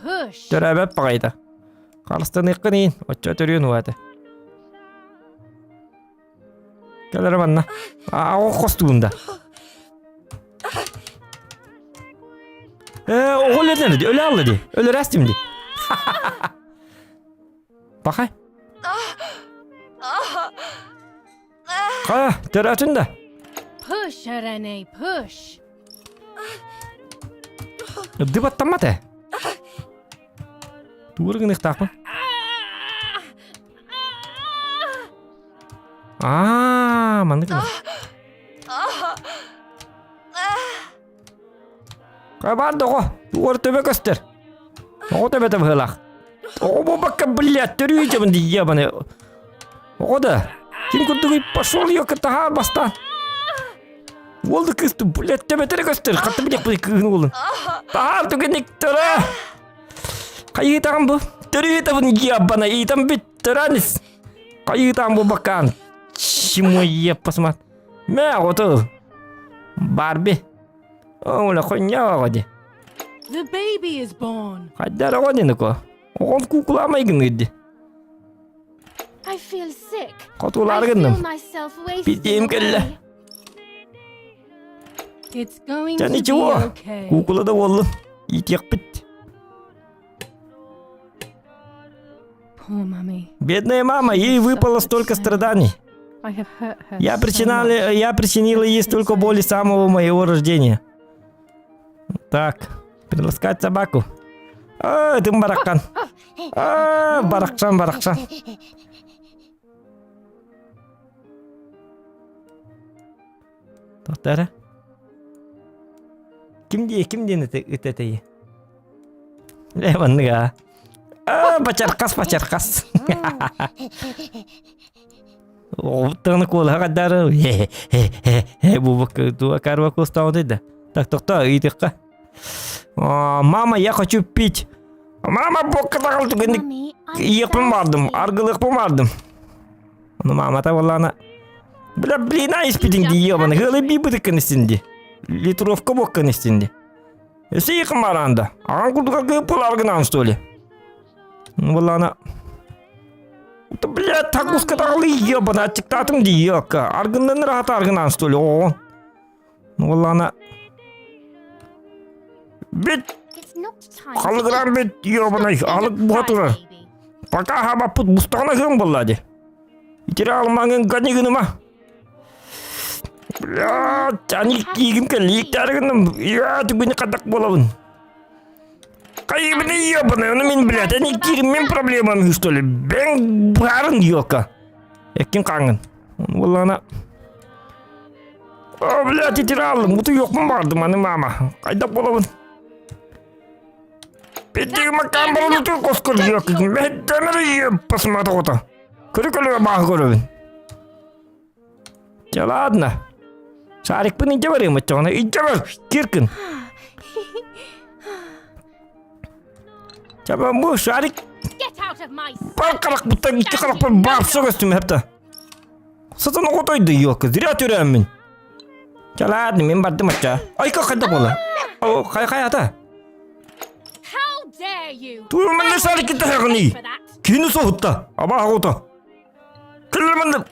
төрөөбөт баҕайыта. Харыстаныаххын иин, оччо төрүөн уһаата. Кэлэр манна. Аа, хостуун да. Э, оҕо өлөрдө ди, өлө алла ди. Өлөрәстим ди. Пахай. Ха, төрөтүн да. Push, Irene, push. Дыбаттаммат ээ. Тугу гыныахтаахпын? Аа, маннык Хабар доҕо, уор төбө көстөр. Оҕо төбөтө быһыылаах. Оҕо буолбакка, блядь, төрүү дьабын дии ебаный. Оҕо да, ким курдугуй пошел ёка таһаар бастаан. Уол да кыыс блядь, төбөтөрө көстөр. Хатта билиэхпин кыыһын уолун. Таһаар түгэнник төрөө. Хайыытаҕын бу? Төрүүтэбин ебана, иитэн бүт, төрөөн ис. Хайыытаҕын буолбаккаан. Чему еппасмат. Мэ, оҕоту. Барби. Ола хоньяаҕа ди. The baby is born. Хайдар оҕо динико. Оҕом куукулаамай гыныыр ди. I feel sick. Хотуулаары I feel гынным. myself wasting Питиим кэллэ. away. It's going Дьэ to be ничего. okay. Куукула да буоллун. Иитиэхпит. Poor mummy. Бедная мама, ей выпало столько страданий. I have hurt her. Я so причиняла, much. я причинила ей столько боли с самого моего рождения. Так, приласкать собаку. А, ты баракан. А, баракчан, баракчан. Тоқтара. Ким дии, ким диэн ыт этэй? Э, манныга. А, бачаркас, бачаркас. Оттон куолаһа каддары бу карва кустаҕын да. Так, тохто, ыйытыахха. Мама, я хочу пить. Мама, бокка таҕыл түгэнник Mummy, I'm иэхпин бардым, thirsty. аргылыахпын бардым. Ону маамата буоллаҕына Бля, блин, а испитиҥ дии ебаный, ыалы биибытыккын истин дии. Литровка буоккун истин дии. Өссө иэхин бараан да. Аҕаҥ курдук аргыһыт буолааргынаан что ли? Буоллаҕына Да, блядь, так ускатаҕылыы ебаный, аччыктаатым дии, ёка. Аргыннаныр аһата аргынаан что ли, оҕоҕун. Буоллаҕына Бит It's not time to халыгыраан eat. бит ебаный, Stop being a аһылык буһа турар. crybaby. Пока аһаабаппыт бустаҕына ыһыам буолла дии. Итирэ алмаҥын гани гыныма. Блядь, ани киигим кэлли иктээри гынным. Я түгүнү хадак буолабын. Хайыбыны ебаный, ону мин, блядь, ани киирим мин проблемам что ли? Бэҥ баарын ёка. Эккин хаҥын. Буоллаҕына О, блядь, итирэ аллым, утуйуохпун баҕардым аны мама. Хайдах буолабын? Питтигим аккаан баран коскор ёка. Мэттэнэр посмотрю. Көрө-көрө бааһы көрөбүн. Дьэ ладно. Шарикпын илдьэ барыам оччоҕуна илдьэ бар, киркин. Чэ бу шарик Get out of my бар харахпыттан икки харахпар баарса көстүм хэпта. Сатан оҕотойду ёлка, зря төрөөммүн. Чэ ладно, мин бардым оччо. Айка хайда буола? О, хай хайата. How dare you? Туйманна шарик киттэҕиний? For that. Кини соһутта, абааһы оҕото. Кэлэр манна.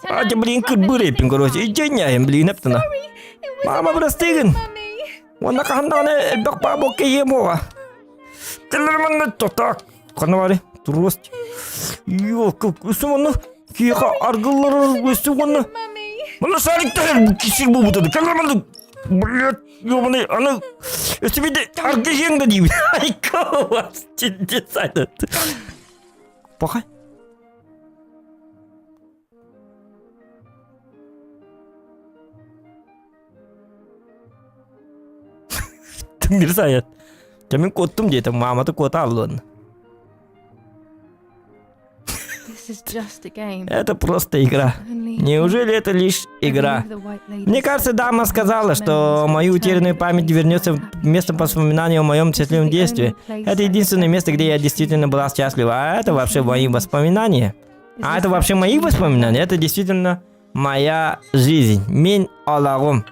Атя, блин, кырбыыр эппин, короче, идьэнньээһин, блин, эптана. Мама, бырастыыгын. Уонна хаһан даҕаны элбэх баабокка ийэм уоҕа. Кэлэр манна тотак. Ханна бары? Туруост. Ёлка, өссө манна киэхэ аргылларар өссө уонна Манна сарик тахар кисир буолбута. Кэлэр манна Блядь, ёбаный, аны өссө биирдэ аргы иһиэҥ да диибин. Айка, Паха. Түҥнэри сайат. Дьэ мин куоттум диэтим, маамата куота аллуон. Это просто игра. Неужели это лишь игра? Мне кажется, дама сказала, что мою утерянную память вернется местом воспоминания о моем счастливом детстве. Это единственное место, где я действительно была счастлива. А это вообще мои воспоминания. А это вообще мои воспоминания? Это действительно моя жизнь. Мин олоҕум.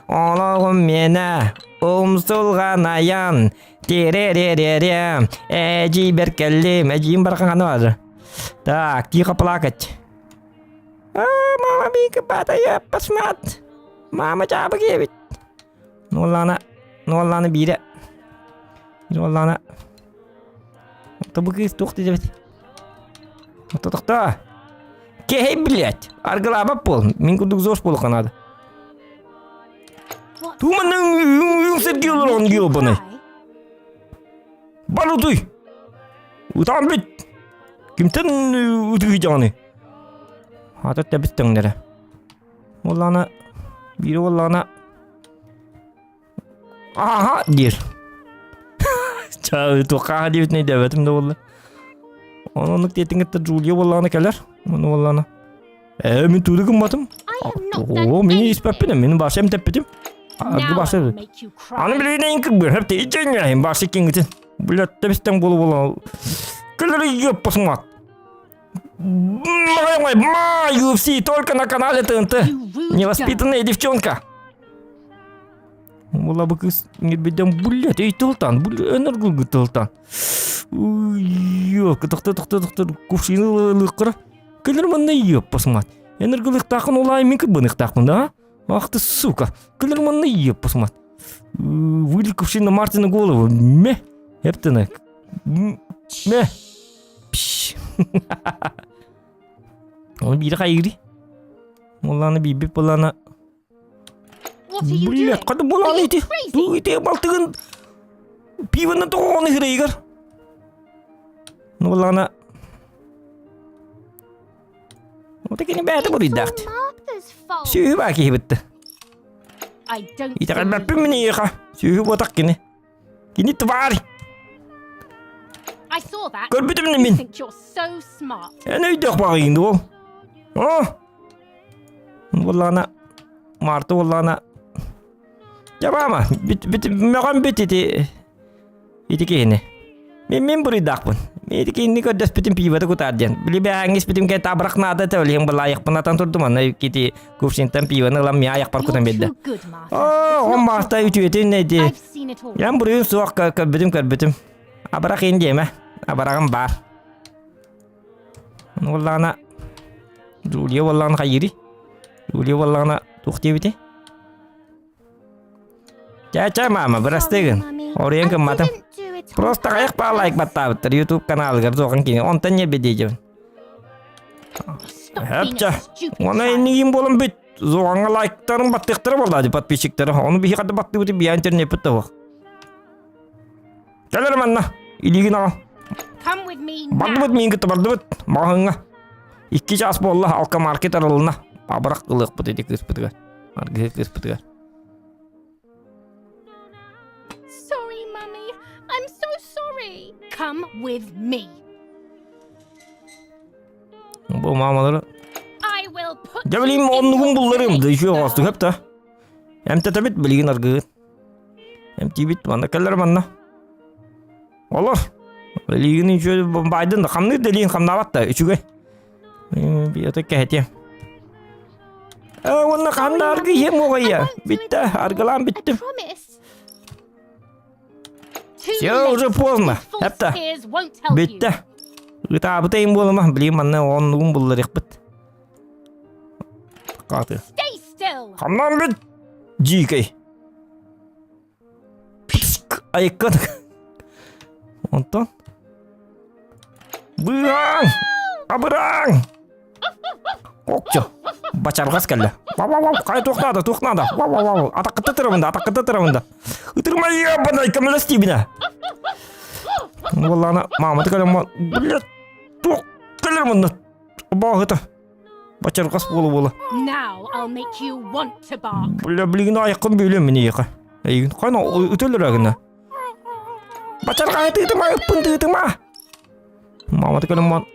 Олоҕум миэнэ. Умсулҕанайан. Тире-ре-ре-ре. Эдьиийбэр кэллим. Эдьиийим барахсан бар. Так, тихо плакать. А, мама бика батая посмат. Мама чаабы киэбит. Нуоллаана, нуоллаана биирэ. Нуоллаана. Тобу кыыс туох диэбит? Тохто. Кэһэй, блядь! Аргылаабат буол. Мин курдук зош буолуохха наада. Тууманның сирге олорон геобаны. Бар утуй! Утаан бит! Кимтен утуйдьаҕыный? Ата тэбис тэҥнэрэ. Уоллаана биир уоллаана Аха диир. Чаа туохха диэбитин өйдөөбөтүм да буолла. Ону оннук диэтин кытта Джулия буоллаҕына кэлэр. Ону буоллаҕына Ээ, мин тууду гымматым. Оо, мин испэппин, мин баша эмтэппитим. Аргы баша. Аны билигин кырбыр, хэпте ичеҥҥэ, баша кингитин. Блядь, тэбистэн буолу буола. Кэлэр ёппасмат. Май, май, UFC только на канале ТНТ. Невоспитанная девчонка. Була бу кыз нирбиден блядь, эй тылтан, энергы тылтан. Ой, тохто тохто тохто кувшины лыккыра. Кэлэр манна ёппасмат. Энергылыктаахын улаай мин кыбыныктаахпын да? Ах ты сука. Кэлэр манна ёппасмат. Вылил кувшин на Мартина голову. Ме. Эптена. Ме. Пш. Оны биир хайыгри. Олланы биирбит болланы. Блядь, қады боланы ити. Ту ити балтыгын пиваны тоғаны хирейгер. Ну болланы. Вот кини бәйті буруйдаахт. Сүүһү баа киһи битти. Итэҕэлбэппин мин эйиэхэ. Сүүһү буотах кини. Кини тварь! Көрбүтүм да мин. Эн өйдөөх баҕайыҥ дуо? О! Буоллаҕына, Марта буоллаҕына, Дьабаама, бүт, бүт, мөҕөн бүт ити ити киһини. Мин мин буруйдаахпын. Мин ити киһини көрдөспүтүм пивоты кутаар диэн. Били бэһээҥҥи испитим кэ табырах наада этэ, ол иһин былаайахпын атан турдум, аны ити кувшинтан пивоны ылан миа айахпар кутан биэрдэ. Оо, он маста үтүөтүн эти. Ян буруйун суох көрбүтүм көрбүтүм. Абарах ин диэмэ. Абараҕым баар. Уоллаана Джулия уоллаана хайыырый? Джулия уоллаана туох диэбитий? Чэ-чэ, мама, бырастыы гын. Оруйан гымматым. Просто хайах баа лайк баттаабыттар YouTube каналыгар суоҕун кини. Онтон не бедиэдьэбин. Хэпчэ. Оны иннигин буолан бүт. Зоҕаҥа лайктарын баттыахтара буолла ди подписчиктары. Ону биһи хадда баттыбыты биһи интернеппит да Кэлэр манна. Илиигин аҕал. Бардыбыт миин кытта бардыбыт. Маҕаһыҥҥа. Икки чаас буолла, алкомаркет арылына. Абырах ылыахпыт ити кыыспытыгар. Аргыһы кыыспытыгар. Sorry, Mummy. I'm so sorry. Come with me. Бу мамалары. Дьэ билигин оннугун булларым, да еще оҕостуһап та. Эмтэтебит билигин аргыгыт. Эмтиибит манна кэллэр манна. Олор. Билигин үчүгэй байдын да хамныыр да илиин хамнаабат да үчүгэй. Бията кэһэтиэм. Э, уонна ханна аргы иһиэм уоҕайя. Бүттэ, аргылаан бүттүм. Все уже поздно. Эптэ. Бүттэ. Ытаабыта им буолума, билигин манна оннугун булларыахпыт. Каты. Stay still. Хамнан бит! Дьиикэй. Айыккан. Онтон. Быаҥ! Абыраҥ! Окчо. Бачаргас кэллэ. Вау-вау-вау, хай туох наада, туох наада. Вау-вау-вау, атаккыта тырабында, атаккыта тырабында. Ытырма ебаный, көмөлөс диибинэ. Буоллаана, мааматы кэлэн, блядь, туох кэлэр мунна. Бааһыта. Бачаргас буола-буола. Now I'll make you want to bark. Бля, билигин айыккын бүлүм мин эйиэхэ. Эйигин хайна ытыллар гына. Бачаргай тыытыма, ыппын тыытыма. Мааматы кэлэн ман.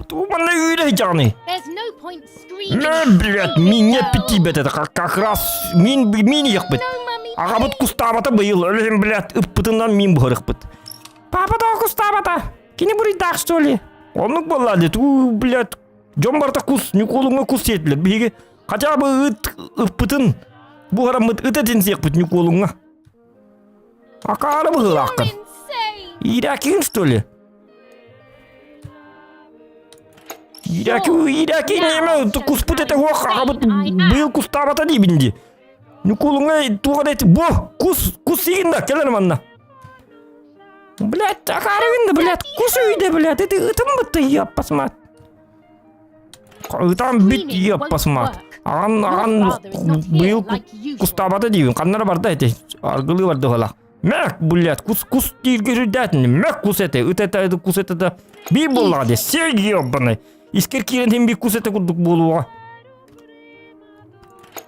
Туманна үүрэ дьаҕаны. There's no point screaming. Мэ, блядь, мине питибет это как, как раз мин мин иэхпит. No, mummy. Аҕабыт кустаабата быйыл, өлүһүн, блядь, ыппытынан мин буһарыхпыт. Папа да кустаабата. Кини буруйдаах, что ли? Оннук буолла дии, туу, блядь, дьон барыта кус, Ньукуолуҥҥа кус сиэтилэр. Биһиги хотя бы ыт ыппытын буһараммыт ыт этин сиэхпит Ньукуолуҥҥа. Акаары быһыылааххын. Иирээкигин, что ли? Иирээки, иирээки неме куспут этэ хуох аҕабыт быйыл кустаабата диибин дии. Ньукуолуҥҥа туох эрэ бу кус кус сиигин да кэлэр манна. Блядь, акаарыгын да, блядь, кус үйдэ, блядь, это ытым бытты, ёппас мат. Ытам бит, ёппас мат. Аҕан, аҕан быйыл кустаабата диибин, ханнара барда эти, аргылыы барда уһалах. Мэк, блядь, кус, кус дииргэ сүрдээтин, мэк кус этэ, ыт этэ, кус этэ да, биир буоллаҕа дии, сир ёбаный. Искер киирэн иһин биир кус этэ курдук буолуоҕа.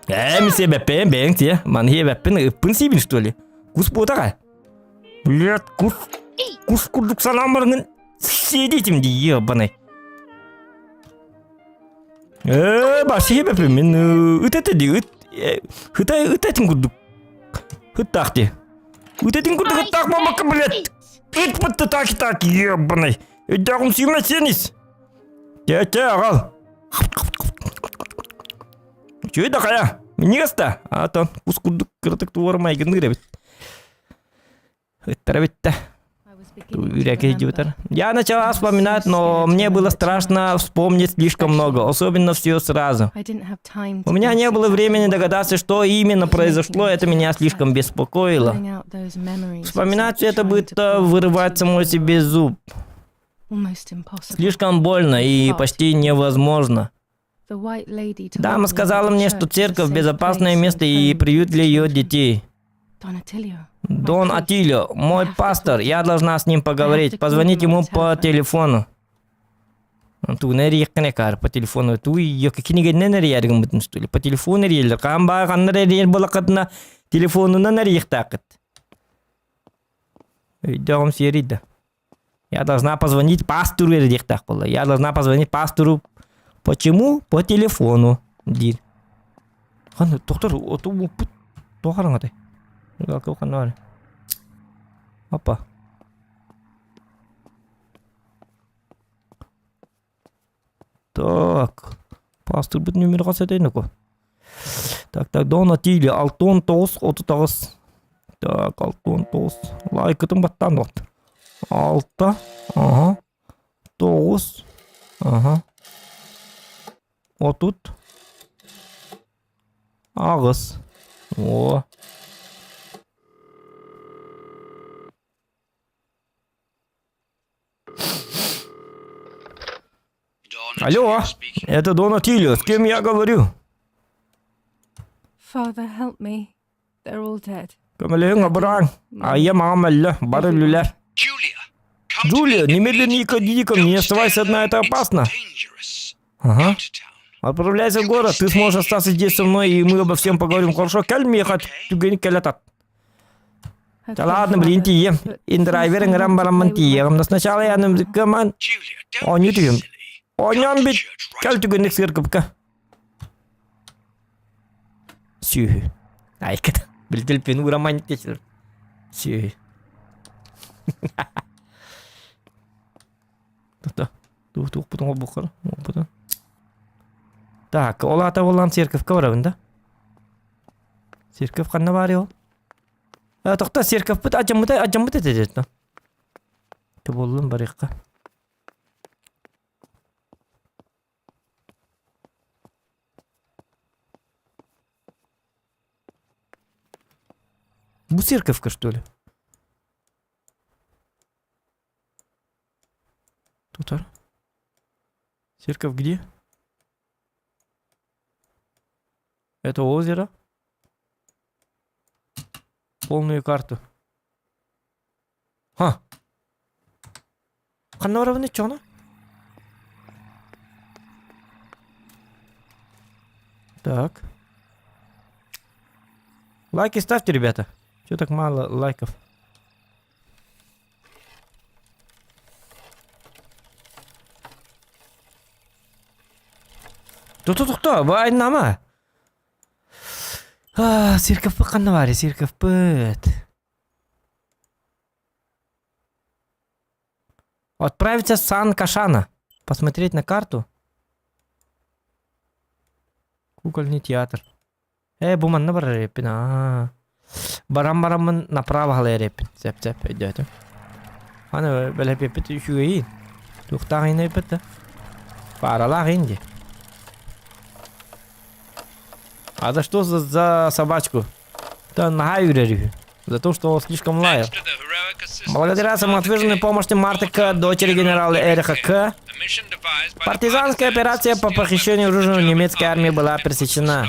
Ээ, мин сиэбэппин, бэйэҥ сиэ. Маны сиэбэппин, ыппын сиибин, что ли? Кус буотаҕа. Блядь, кус, кус курдук санаам барыҥын сиэдиитим дии, ебаный. Ээ, ба сиэбэппин, мин ыт этэ дии, ыт, ыта, ыт этин курдук. Ыттаах дии. Ыт этин курдук ыттаах буолбакка, блядь. Ыт бытты так-так, ебаный. Өйдөөҕүм сүүмэ сиэнис. Тетя, аҕал. Үчүгэй да хайа, минньигэс да. Аатан кус курдук кыратык туора майгынныыр эбит. Ыттара бүттэ. Үрәкей дебютар. Я начала вспоминать, но мне было страшно вспомнить слишком много, особенно все сразу. У меня не было времени догадаться, что именно произошло, это меня слишком беспокоило. Вспоминать все это будто вырывать самой себе зуб. Слишком больно и почти невозможно. Дама сказала мне, что церковь – безопасное место и приют для ее детей. Дон Атилио, мой пастор, я должна с ним поговорить, позвонить ему по телефону. Ту по телефону. Ту кинигеннен эрийэргин что ли? По телефону эрийэллэр. Хаан баа ханнар эрийэр балакатына телефонунан эрийихтаакыт. Өйдөҕүм сиэрийдэ. Я должна позвонить пастору диэхтээх буолла. Я должна позвонить пастору. Почему? По телефону диир. Ханна доктор оту муппут туох хараҥатай? Ханна Опа. Так. Пастырбыт нүмер хас этэй нуку? Так, так, Дон Атили, 69 38. Так, 69. Лайкытын баттаан доҕот. Алта, ага, тоҕус, ага, 30, аҕыс. О. Алло, это Дон Атилио, с кем я говорю? Father, help me. They're all dead. Көмөлөһүҥ абыраҥ. Айа маҕам өллө, бары өллүлэр. Джулия, немедленно не ходи ко мне, не оставайся одна, это опасно. Ага. Отправляйся в город, ты сможешь остаться здесь со мной, и мы обо всем поговорим. Хорошо, кэл миэхэ түгэни кэлэ Да ладно, блин, тиийэм. Индрайвер ыҥыран бараммын тиийэҕим. Но сначала я кыман оонньуу түһүм. Оонньоон бит кэл түгэнник сыыркыпка. Сүүһү. Айкыт. Билтилпин ураман течер. Сүүһү. Тута. Туох бутун бухар. Бутун. Так, ол ата болан церковка барабын да? Церковь ханна баар ол? Тохто, церковьпыт адьаммыта адьаммыт этэ деді. Тобуллун барыахха. Бу церковка, что ли? Тут Церковь где? Это озеро? Полную карту. Ха. Ханна барабын иччоҕуна? Так. Лайки ставьте, ребята. Чего так мало лайков? Тохто, бу айнама. Церковь ханна баар, церковьпыт. Отправиться в Сан-Кашана. Посмотреть на карту. Кукольный театр. Э, бу манна барар эппин. Аа. Баран бараммын направо халайар эппин. Сөп сөп өйдөөтүм. Аны бэлэпиэппит үчүгэйин. Туохтаах иһин эппит да. Пааралаах иһин дии. А за что за, за собачку? Да наһаа үрэр үһү. За то, что он слишком лаял. Благодаря самоотверженной помощи Марты К, дочери генерала Эриха К, партизанская операция по похищению оружия немецкой армии была пресечена.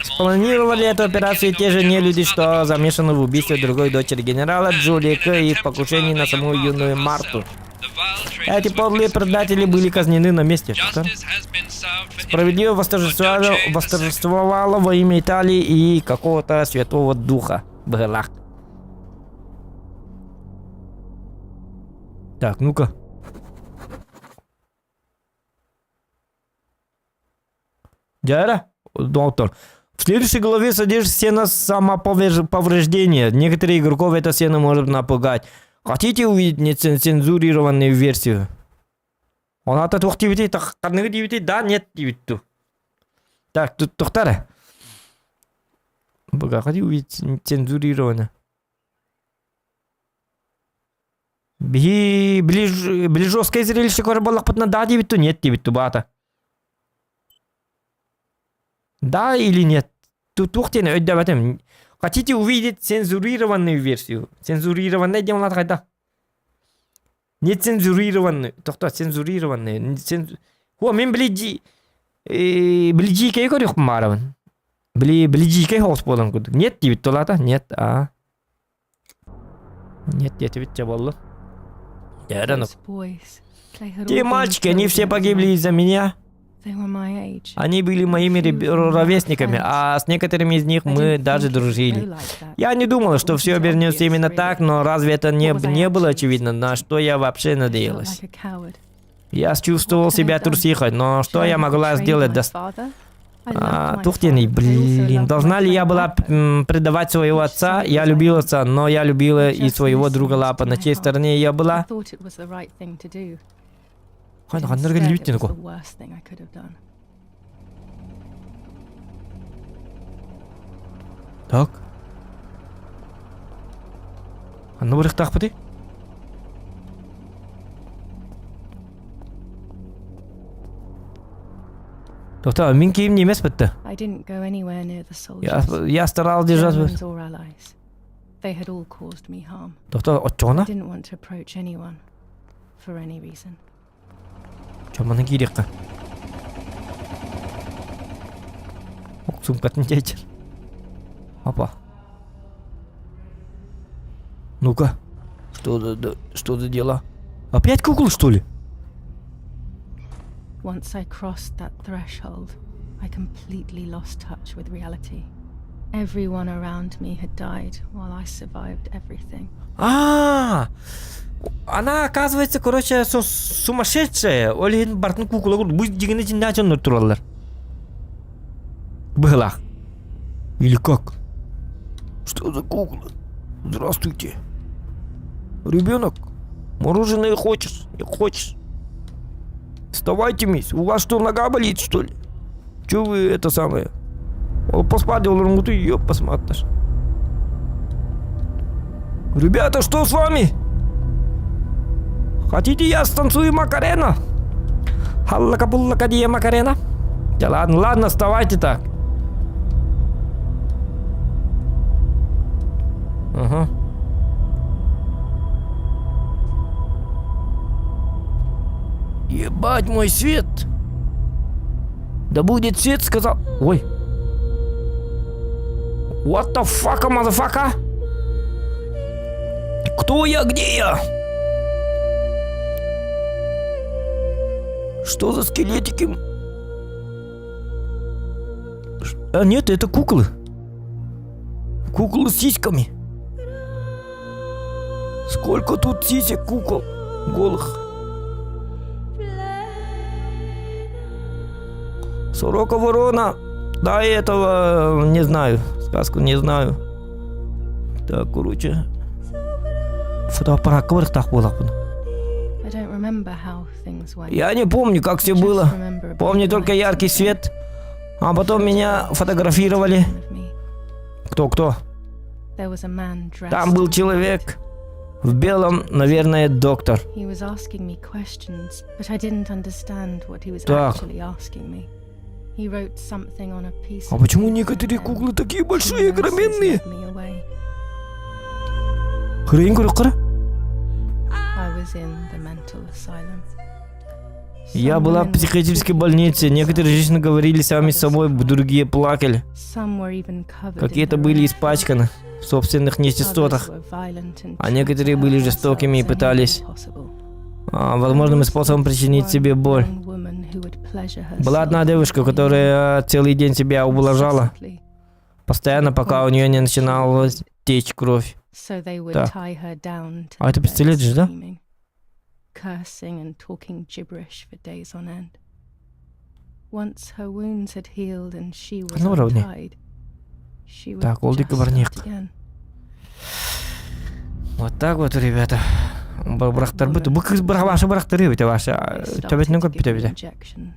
Спланировали эту операцию те же нелюди, что замешаны в убийстве другой дочери генерала Джулии К и в покушении на саму юную Марту. Эти подлые предатели были казнены на месте. Что? Справедливо восторжествовало, восторжествовало во имя Италии и какого-то святого духа. Бгелах. Так, ну-ка. Дяра, доктор. В следующей главе содержится сцена самоповреждения. Некоторые игроков эта сцена может напугать. Хотите увидеть нецензурированную версию? Ол аата туох диэбитий? Ханныгы диэбитий? Да, нет диэбит дуу. Так, тут тохтара. Бага, хотите увидеть цензурированную? Биһи били били жесткое зрелище көрөр буоллахпытына да диэбит дуу, нет диэбит дуу баата. Да или нет? Туох диэн өйдөөбөтүм. Хотите увидеть цензурированную версию? Цензурированная диэн улаат хайдах? Нецензурированную. Тохто, цензурированную. О, мин били дьи... Били дьиикэйи көрүөхпүн баарабын. Били били дьиикэй соҕус буолан курдук. Нет диэбит тулаата. Нет, а. Нет диэтибит дьэ буоллун. Те мальчики, они все погибли из-за меня. Они были моими ровесниками, а с некоторыми из них мы даже дружили. Я не думала, что все обернется именно так, но разве это не, не было очевидно, на что я вообще надеялась? Я чувствовал себя трусихой, но что я могла сделать? До... А, туох диэний, блин, должна ли я была предавать своего отца? Я любила отца, но я любила и своего друга Лапа. На чьей стороне я была? Ханнарга лүүттен Так. Ханна барыахтаахпытый? Тоқта, мин киим немес бітті. Я, я старался держаться. Тоқта, оччоҕуна? Чоманы киириэххэ. Сумкатын чэйчэр. Опа. Ну-ка. Что за, что за дела? Опять кукол, что ли? Once I crossed that threshold, I completely lost touch with reality. Everyone around me had died while I survived everything. А, она, оказывается, короче, сумасшедшая. Ол иһин бартын куукула бу дьиҥинэ дьиннээх дьоннор тураллар. Быһылаах. Или как? Что за кукла? Здравствуйте. Ребенок, мороженое хочешь? Не хочешь? Вставайте, мисс. У вас что, нога болит, что ли? Че вы это самое? Ол поспать олоруҥҥутуй, ёп посмотришь. Ребята, что с вами? Хотите, я станцую Макарена? Халлака-буллака дия Макарена? Да ладно, ладно, вставайте так. Ага. Ебать мой свет! Да будет свет, сказал... Ой. What the fuck, motherfucker? Кто я, где я? Что за скелетики? А нет, это куклы. Куклы с сиськами. Сколько тут сисек кукол голых. Сорока ворона. Да, этого не знаю. Сказку не знаю. Так, короче. Фотоаппарат кыбырыктаах буолахпын. Я не помню, как все было. Помню только яркий свет. А потом меня фотографировали. Кто-кто? Там был человек в белом, наверное, доктор. Так. А почему некоторые куклы такие большие и огроменные? Хрень көрө Я была в психиатрической больнице. Некоторые женщины говорили сами с собой, другие плакали. Какие-то были испачканы в собственных нечистотах, а некоторые были жестокими и пытались возможным способом причинить себе боль. Была одна девушка, которая целый день себя ублажала, постоянно, пока у нее не начинала течь кровь. Так. А это пистолет же, да? cursing and talking gibberish for days on end. Once her wounds had healed and she was Ну, уровни. untied, she would Так, ол just барниq. start again. Вот так вот, ребята. Бырахтарбыт. Бу кыз бырах бырахтары бите ваша. They started Төбетин to көп give бите me бите. injections.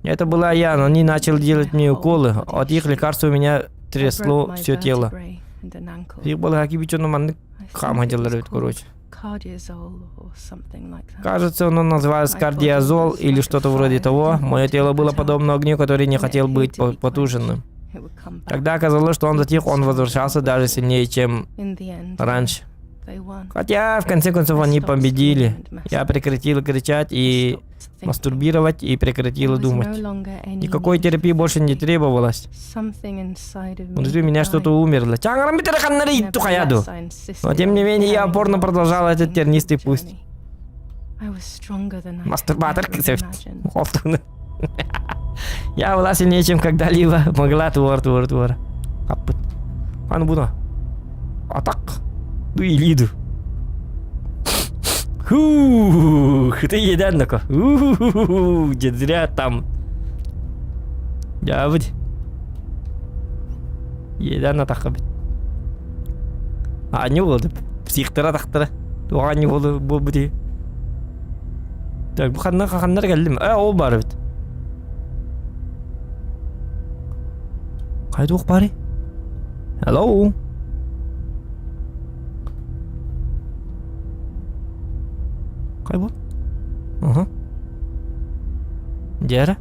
Это была я, но они начали делать мне уколы. От их лекарств у меня I broke трясло my все тело. vertebrae and an ankle. Их было какие-то маннык I think хам it was бит, called короче. cardiazole or something like that. Кажется, оно называлось My body кардиазол was или like a что-то вроде fire того. I didn't Мое want to тело be было put out. подобно огню, который не When it хотел appeared быть to be quenched, потушенным. it would come back. Когда оказалось, что он even затих, он stronger than возвращался даже before. сильнее, чем In the end, раньше. they won. Хотя, в конце концов, I они stopped победили. screaming and Я masturbating. прекратила кричать I и stopped thinking. мастурбировать и There прекратила was no думать. longer any Никакой need for терапии больше не therapy. требовалось. Something inside of me Внутри меня died. что-то умерло. Чаңарам битер ханнары тухаяду. Nevertheless, I insisted Но тем не on менее я carrying упорно on продолжала this этот painful тернистый путь. journey. I was stronger than I could Мастурбатор ever кысып. imagined. Олтуны. Я была сильнее, чем когда-либо могла твор, твор, твор. Каппыт. Аны буна. Атак. Ду илиду. Хух, ты едан нако. Уху, зря там. Дябыт. Едан атаққа бит. А не болды? Психтара тақтыра. Туған не болды бұл бити. Так, бу ханна ханнар келдим. Э, ол бар бит. Қайда оқ бары? Hello? Қай бұл? Ага. Дера?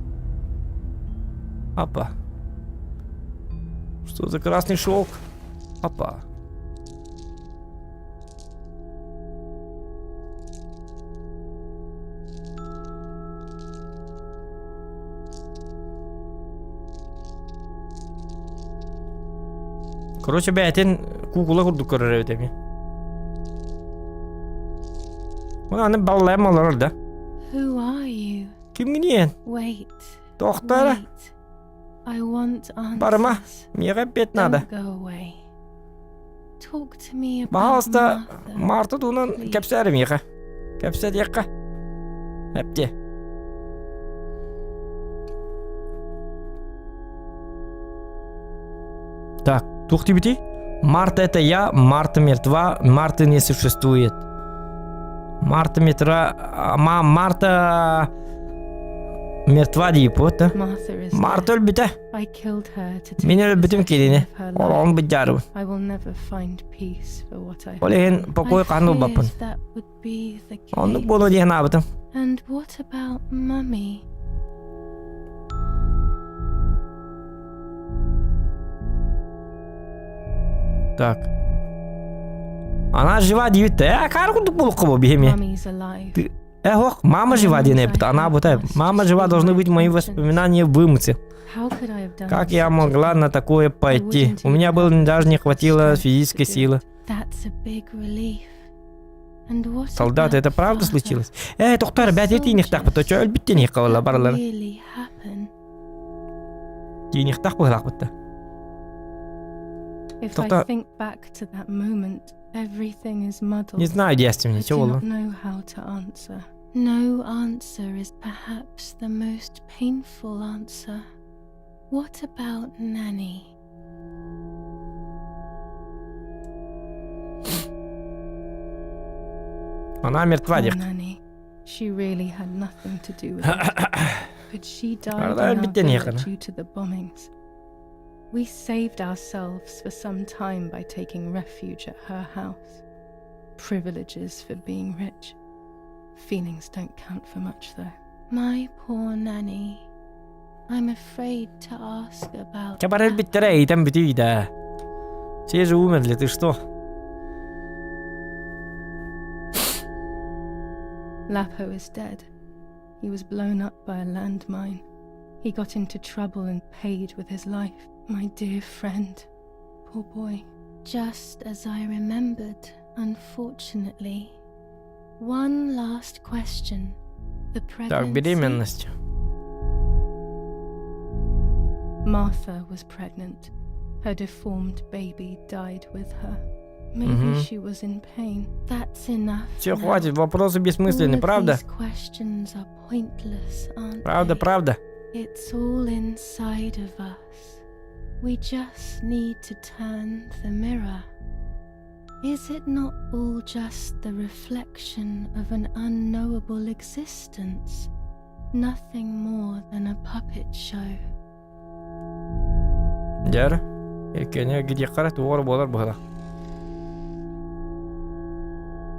Апа. Что за красный шелк? Апа. Короче, бэйэтин куукула курдук көрөр эбит эми. Аны баллайм олорор да. Who are you? Кимгиниэн? Wait. Тохтара. Wait. I want answers. Барыма. Миэхэ эппиэт надо. Don't go away. Talk to me about Баһаалыста Martha. Марта туһунан please. кэпсээр миэхэ. Кэпсэтиэххэ. Эптиэ. Так, туох диэбитий? Марта это я, Марта мертва, Марты не существует. Марта метра... Ма, Марта... Мертва дииппут да. Марта өлбүтэ. Мин өлбүтүм кинини. Олоҕун быдьаарыбын. Ол иһин покой хаһан ылбаппын. Оннук буолуо дии санаабытым. Так. Она жива диэбит да. Э, каар курдук буолукка бу биһи Ты Эх, мама жива диэн эппит, она бу Мама жива, должны быть мои воспоминания вымыты. Как я могла на такое пойти? У меня было даже не хватило физической силы. Солдаты, это правда случилось? Э, доктор, бәт етиинихтахпыт, очо өлбүттен хиккалла баралар. Тиинихтах быһылаахпытта. Тоқта... Не знаю, девственница, что было. No answer is perhaps the most painful answer. What about Nanny? Она мертва, Poor Nanny. She really had nothing to do with it. But she died in our village due to the bombings. We saved ourselves for some time by taking refuge at her house. Privileges for being rich. Feelings don't count for much, though. My poor nanny. I'm afraid to ask about. Чабарел биттэрэ ыйтан бүтүй да. Все же умерли, ты что? Lapo is dead. He was blown up by a landmine. He got into trouble and paid with his life. My dear friend. Poor boy. Just as I remembered, unfortunately. One last question. The pregnancy. Так, беременность. Martha was pregnant. Her deformed baby died with her. Maybe Мгм. she was in pain. That's enough. Все, now. хватит, вопросы All бессмысленны, of правда? these questions are pointless, aren't Правда, they? правда. It's all inside of us. We just need to turn the mirror. Is it not all just the reflection of an unknowable existence? Nothing more than a puppet show. Дьэр, эккэне гидиэххэ туох эрэ буолар быһыылаах.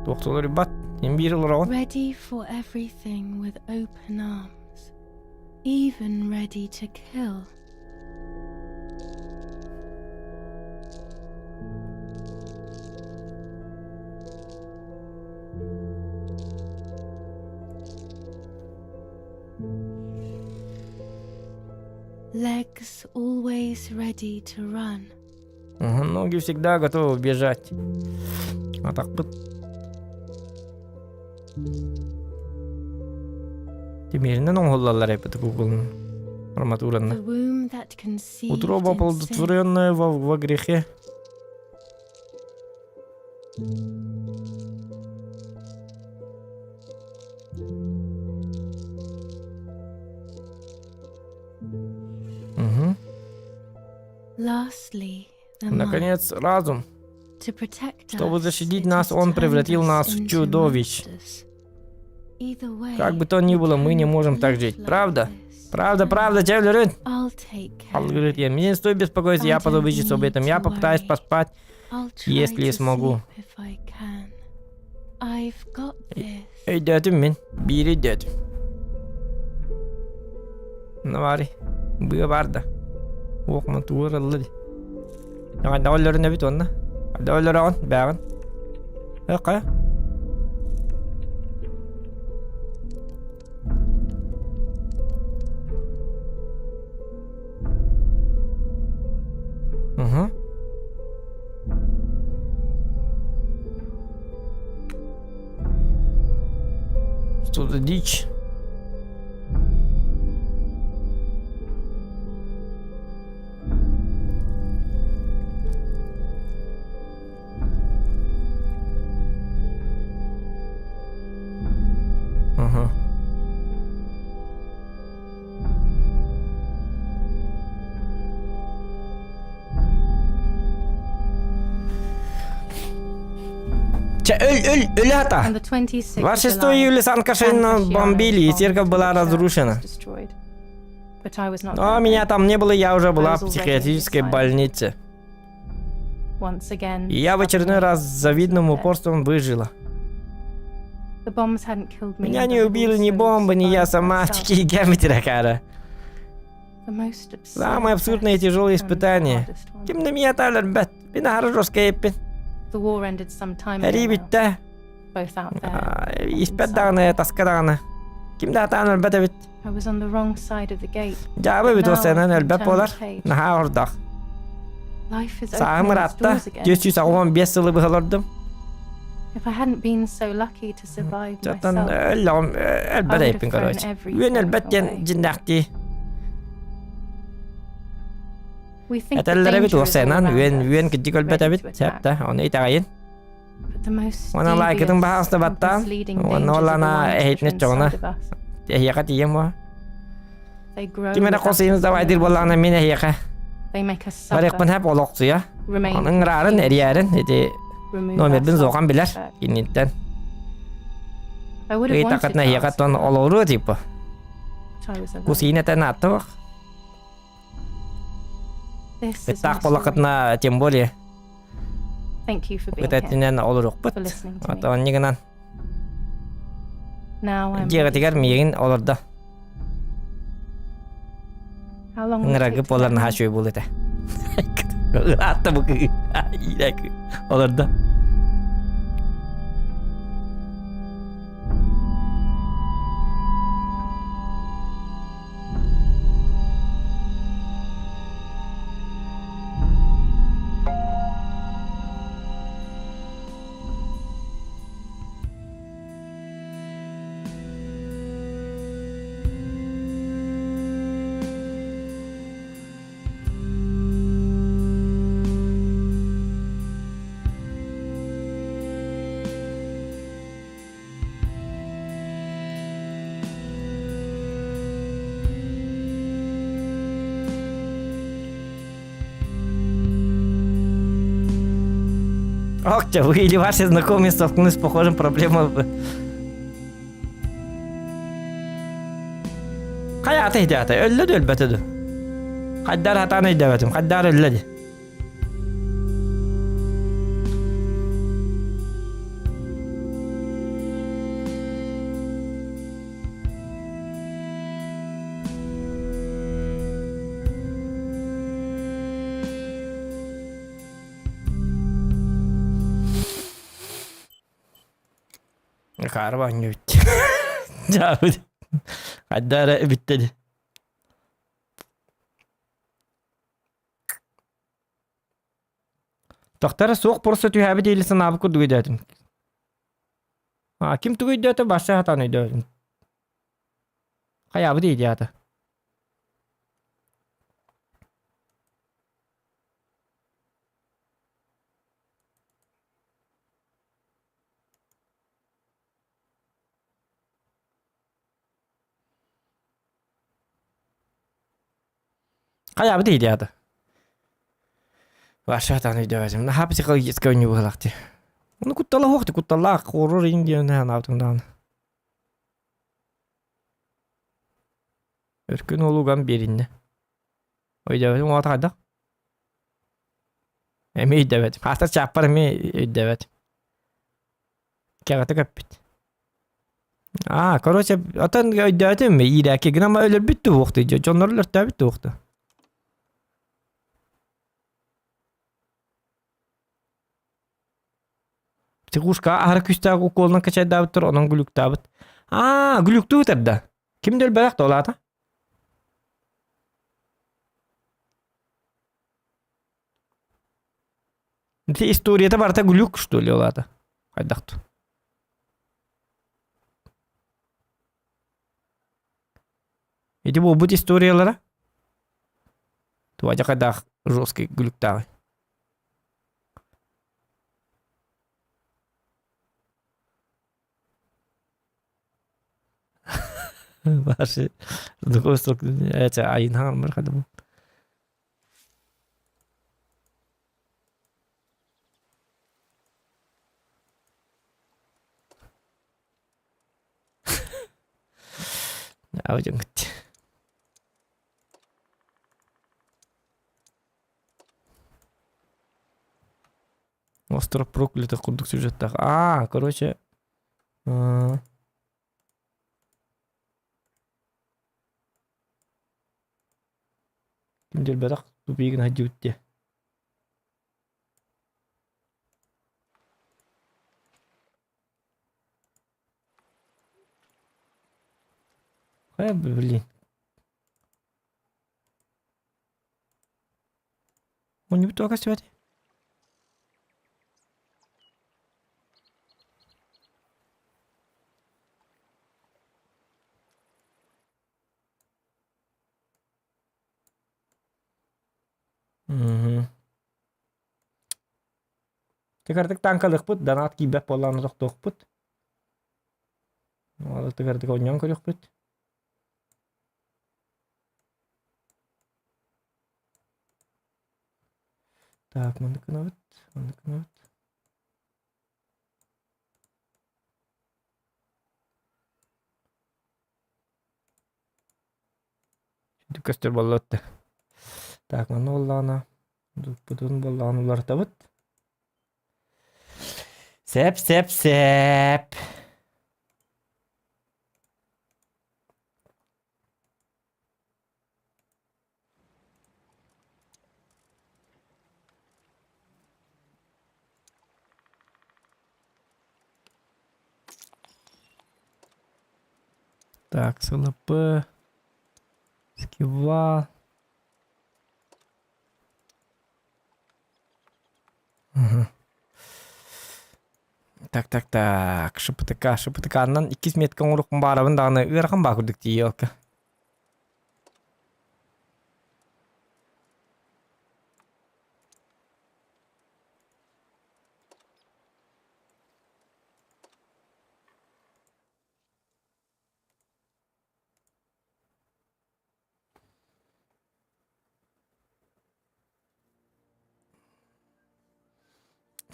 Туохтулар бат, им биир олороҕун. Ready for everything with open arms, even ready to kill. Legs always ready to run. Ноги всегда готовы бежать. Атахпыт. Тимиринэн оҥоһуллаллар эбит Google арматуранна. The womb that conceived Утроба in sin. оплодотворенная во, во грехе. Мгм. Lastly, the mind. Наконец, разум. To protect Чтобы us, защитить it нас, has он turned превратил us нас в into чудовищ. monsters. Either way, Как бы то ни we было, мы не cannot можем так live жить. like Правда? this, Правда, can правда, we? Чевлерын? I'll take care Ал of говорит, it. я, мне не стоит беспокоиться, I я don't позабочусь об need этом. Я to попытаюсь worry. поспать, I'll try если to смогу. sleep if I can. I've got this. Өйдөөтүм мин. Биири өйдөөтүм. Навари. Быа бар да. Уох тууралла ди. Хайда оллорун эбит онна. Хайда оллороҕун бээҕин. Э, Угу. Что за дичь? Ага. Чэ, өл, өл, өлята! On the 26th 26 of July, июля Сан-Кашино San бомбили, и Casciano церковь была bombed and the church разрушена. was destroyed. Но меня там не было, я уже была в психиатрической больнице. И я в очередной раз с завидным упорством выжила. Меня не убили ни бомбы, ни я сама, Геометрия Самое абсурдное и тяжелое испытание. Ким да меня талар бэт. Мин аһары жесткайыппин. Эрии бүттэ. Испэт даҕаны, таска даҕаны. Ким да атаан өлбөт эбит. Дьаабы эбит уоссайынан өлбөт буолар. Наһаа ордох. Сааһым ыраатта. 485 сылы быһа олордум. Оттон өллөҕүм өлбөт эбиппин короче. Үөн өлбөт диэн дьиннээхтии. Этэллэр эбит уоссайынан үөн үөн кырдьык өлбөт эбит. Сөп да, ону итэҕэйин. Уонна лайкытын баһаалыста баттаан, уонна ол ана эһитинэ чоҕуна эһиэхэ тиийэн буо. Ким эрэ хос иһин давайдыыр буоллаҕына мин эһиэхэ барыахпын хэп олохсуйа. Оны ыҥыраарын, эрийээрин ити номербин зохан билэр киниттэн. Ыйытаххытына эһиэхэ тон олоруо типа. Кусиинэтэн ааттабах. Ыттаах буоллаххытына тем более Ытэтинэн олоруохпут. Онньугунан дьиэҕитигэр миигин олордо. Ыҥыраргы буолар наһаа үчүгэй буолуо этэ. Ыраатта бу кыы. Олордо. Октя, вы или ваши знакомые столкнулись с похожим проблемам? Хайа ата өллө да өлбөтө ду. Хайдар хатаан өйдөбөтүм, хайдар өллө ди. Хаары баанньа бүттэ. Дьаабыт. Хайда эрэ бүттэ дии. Тохтара суох просто түһээбит или санаабыт курдук өйдөөтүм. А, ким тугу өйдөөтө барса сатаан өйдөөтүм. Хайаабыт идеята. Хайаабыт идеята. Вообще атаан өйдөөбөтүм. Наһаа психологическай оонньуу быһыылаах дии. Ону куттала суох дии, кутталлаах хоррор иҥ диэн санаабытым даҕаны. Өркүн уолуган биэриннэ. Өйдөөбөтүм уота хайдах? Эмиэ өйдөөбөтүм. Хаастар чааппар эмиэ өйдөөбөт. Кэҕэтэ көппүт. Аа, короче, отон өйдөөтүм, иирээки гынан өлөрбүт туһуохтуй, дьоннор өлөртөөбүт туһуохту. Психушка аһара күүстээх укуолунан качайдаабыттар, онон глюктаабыт. Аа, глюктуу ытарда. Ким да өлбөтөх да олаата. Ити историята барыта глюк, что ли, олаата? Хайдах Ити буолбут историялара Туа хайдах жесткий глюктааҕый. Ваши знакомство эти айын бар хадым. Остров проклятых курдук сюжеттаах. Аа, короче, аа, ким диэлбэтэх тупигин сылдьыбыт диэ. Хайа, блин. Мунньубут туга көстүбэт. Мгм. Тыгардык таҥкалыахпыт, донат киирбэт буоллаҕына тохтуохпут. Ол тыгардык оонньоон көрүөхпүт. Так, маннык гынабыт, маннык гынабыт. Көстөр буолла Так, манна буоллаҕына Дуппутун буоллаҕына уларытабыт. Сэп, сэп, сэп. Так, СЛП, Скива. Мгм. Так, так, так, ШПТК, ШПТК-нан иккис метка оҥоруохпун баарабын даҕаны ыарахан баа курдук тиийиэххэ.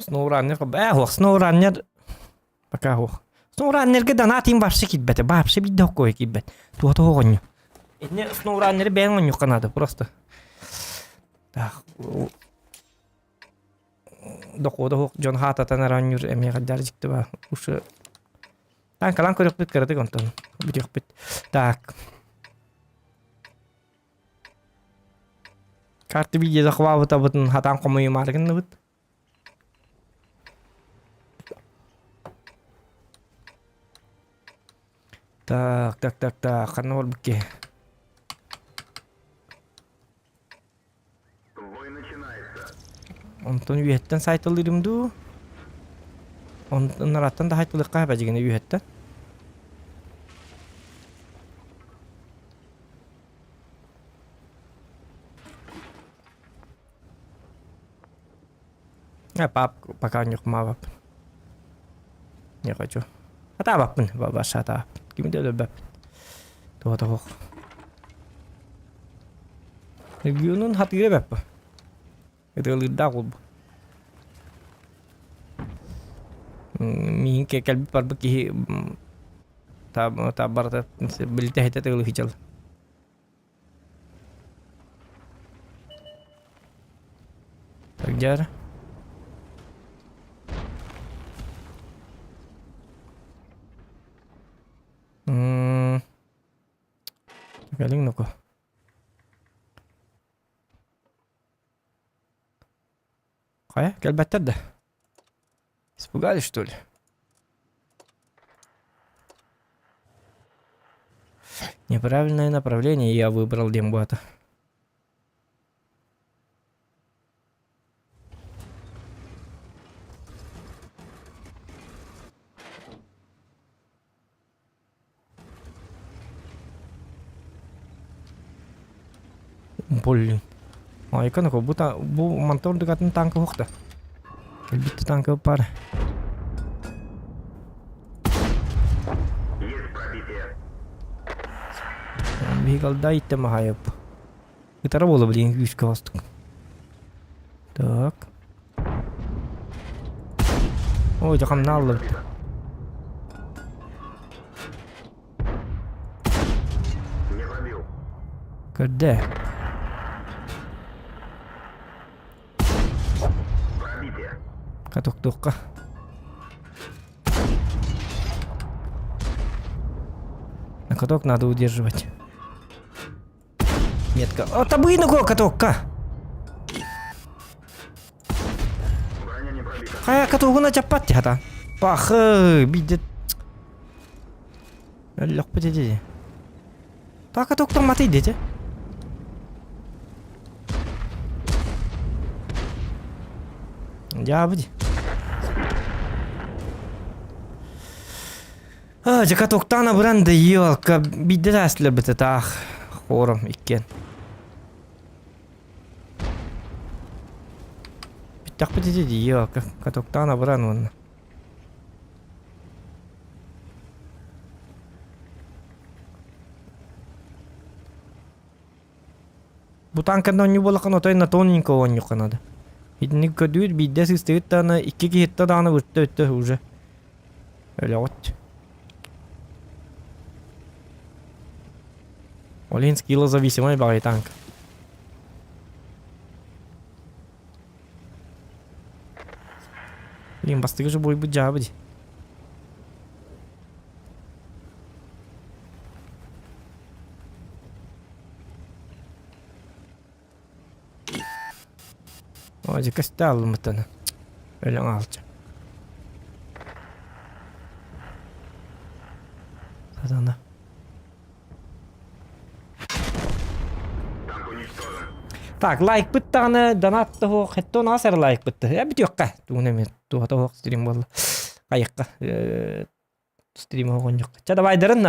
Snowrunner ээ суох Snowrunner пока суох. Snowrunnerга донат им вообще киирбэтэ вообще биирдэ хоккой киирбэт. Туота оҕонньу. Итини Snowrunnerы бэйэҥ оонньуохха наада просто. Так дохуода суох дьон хаататан эрэ оонньуур эмиэ хайдах дьикти баар. Ушу Таҥкалаан көрүөхпүт кыратык онтон бүтүөхпүт. Так. Карты видео захвабытабытын хатаан хомуйумаары гынныбыт. Так, так, так, так, ханна барбыт киһи? Онтон үөһэттэн сайталыырым дуу? Онтон нараттан да сайталыахха сөп дьигинэ үөһэттэн. Э, пап, пока не хумаабаппын. Не хочу. Атаабаппын, баша атаабаппын. Кими да өлөрбөппүн. Туота суох. Регионун хатыыра бэппэ. Ытыалыырдаах уол бу. Миин кэлбит барбыт киһи барыта билитэ тыылы хичал. Так, дьэ М Кэлиҥ нуку. Хайа, кэлбэттэр да? Испугались, что ли? Неправильное направление я выбрал диэн буолта. Блин. Айка ну бу та бу мантан ордук атын танка суох да. Кэлбит да танка баар. Есть пробитие. Биһиги алда иттем аһайып. Ытара буола блин күүскэ хостук. Так. Ой, дьэ аллыбыт. Не пробил. Көрдө. Пробитие. Катоктуохха. На каток надо удерживать. Метка. О, табыйнаго катокка! Броня не пробита. Хайа катогуна чаппат хата. Пахы, бидет. Өллөхпүт ити. Та катоктан маты дети. Дьаабы А, дьэ катоктаан абыран да елка биирдэ таастыларбыт таах хором иккиэн. Бүттэхпит ити дии елка катоктаан абыран уонна. Бу танканна оонньуу буоллаххына отой на тоненького оонньуохха наада. Итинник көрдүүр биирдэ сыыстыгыт даҕаны, икки киһиттэ даҕаны бырта өттө уже өлөҕүт. Ол иһин скиллозависимай баҕайы танк. Блин, бастакы же буойбут дьаабы дии. Ой, көстө алыммытын. Өлөң алча. Сатана. Танк уничтожен. Так, лайкпыт даҕаны донат да суох, хеттон аас эрэ лайкпыт. Э, бүтүөххэ. Тугун эмиэ туһата суох стрим буолла. Хайыкка. Стрим оҕонньукка. Ча давайдарын.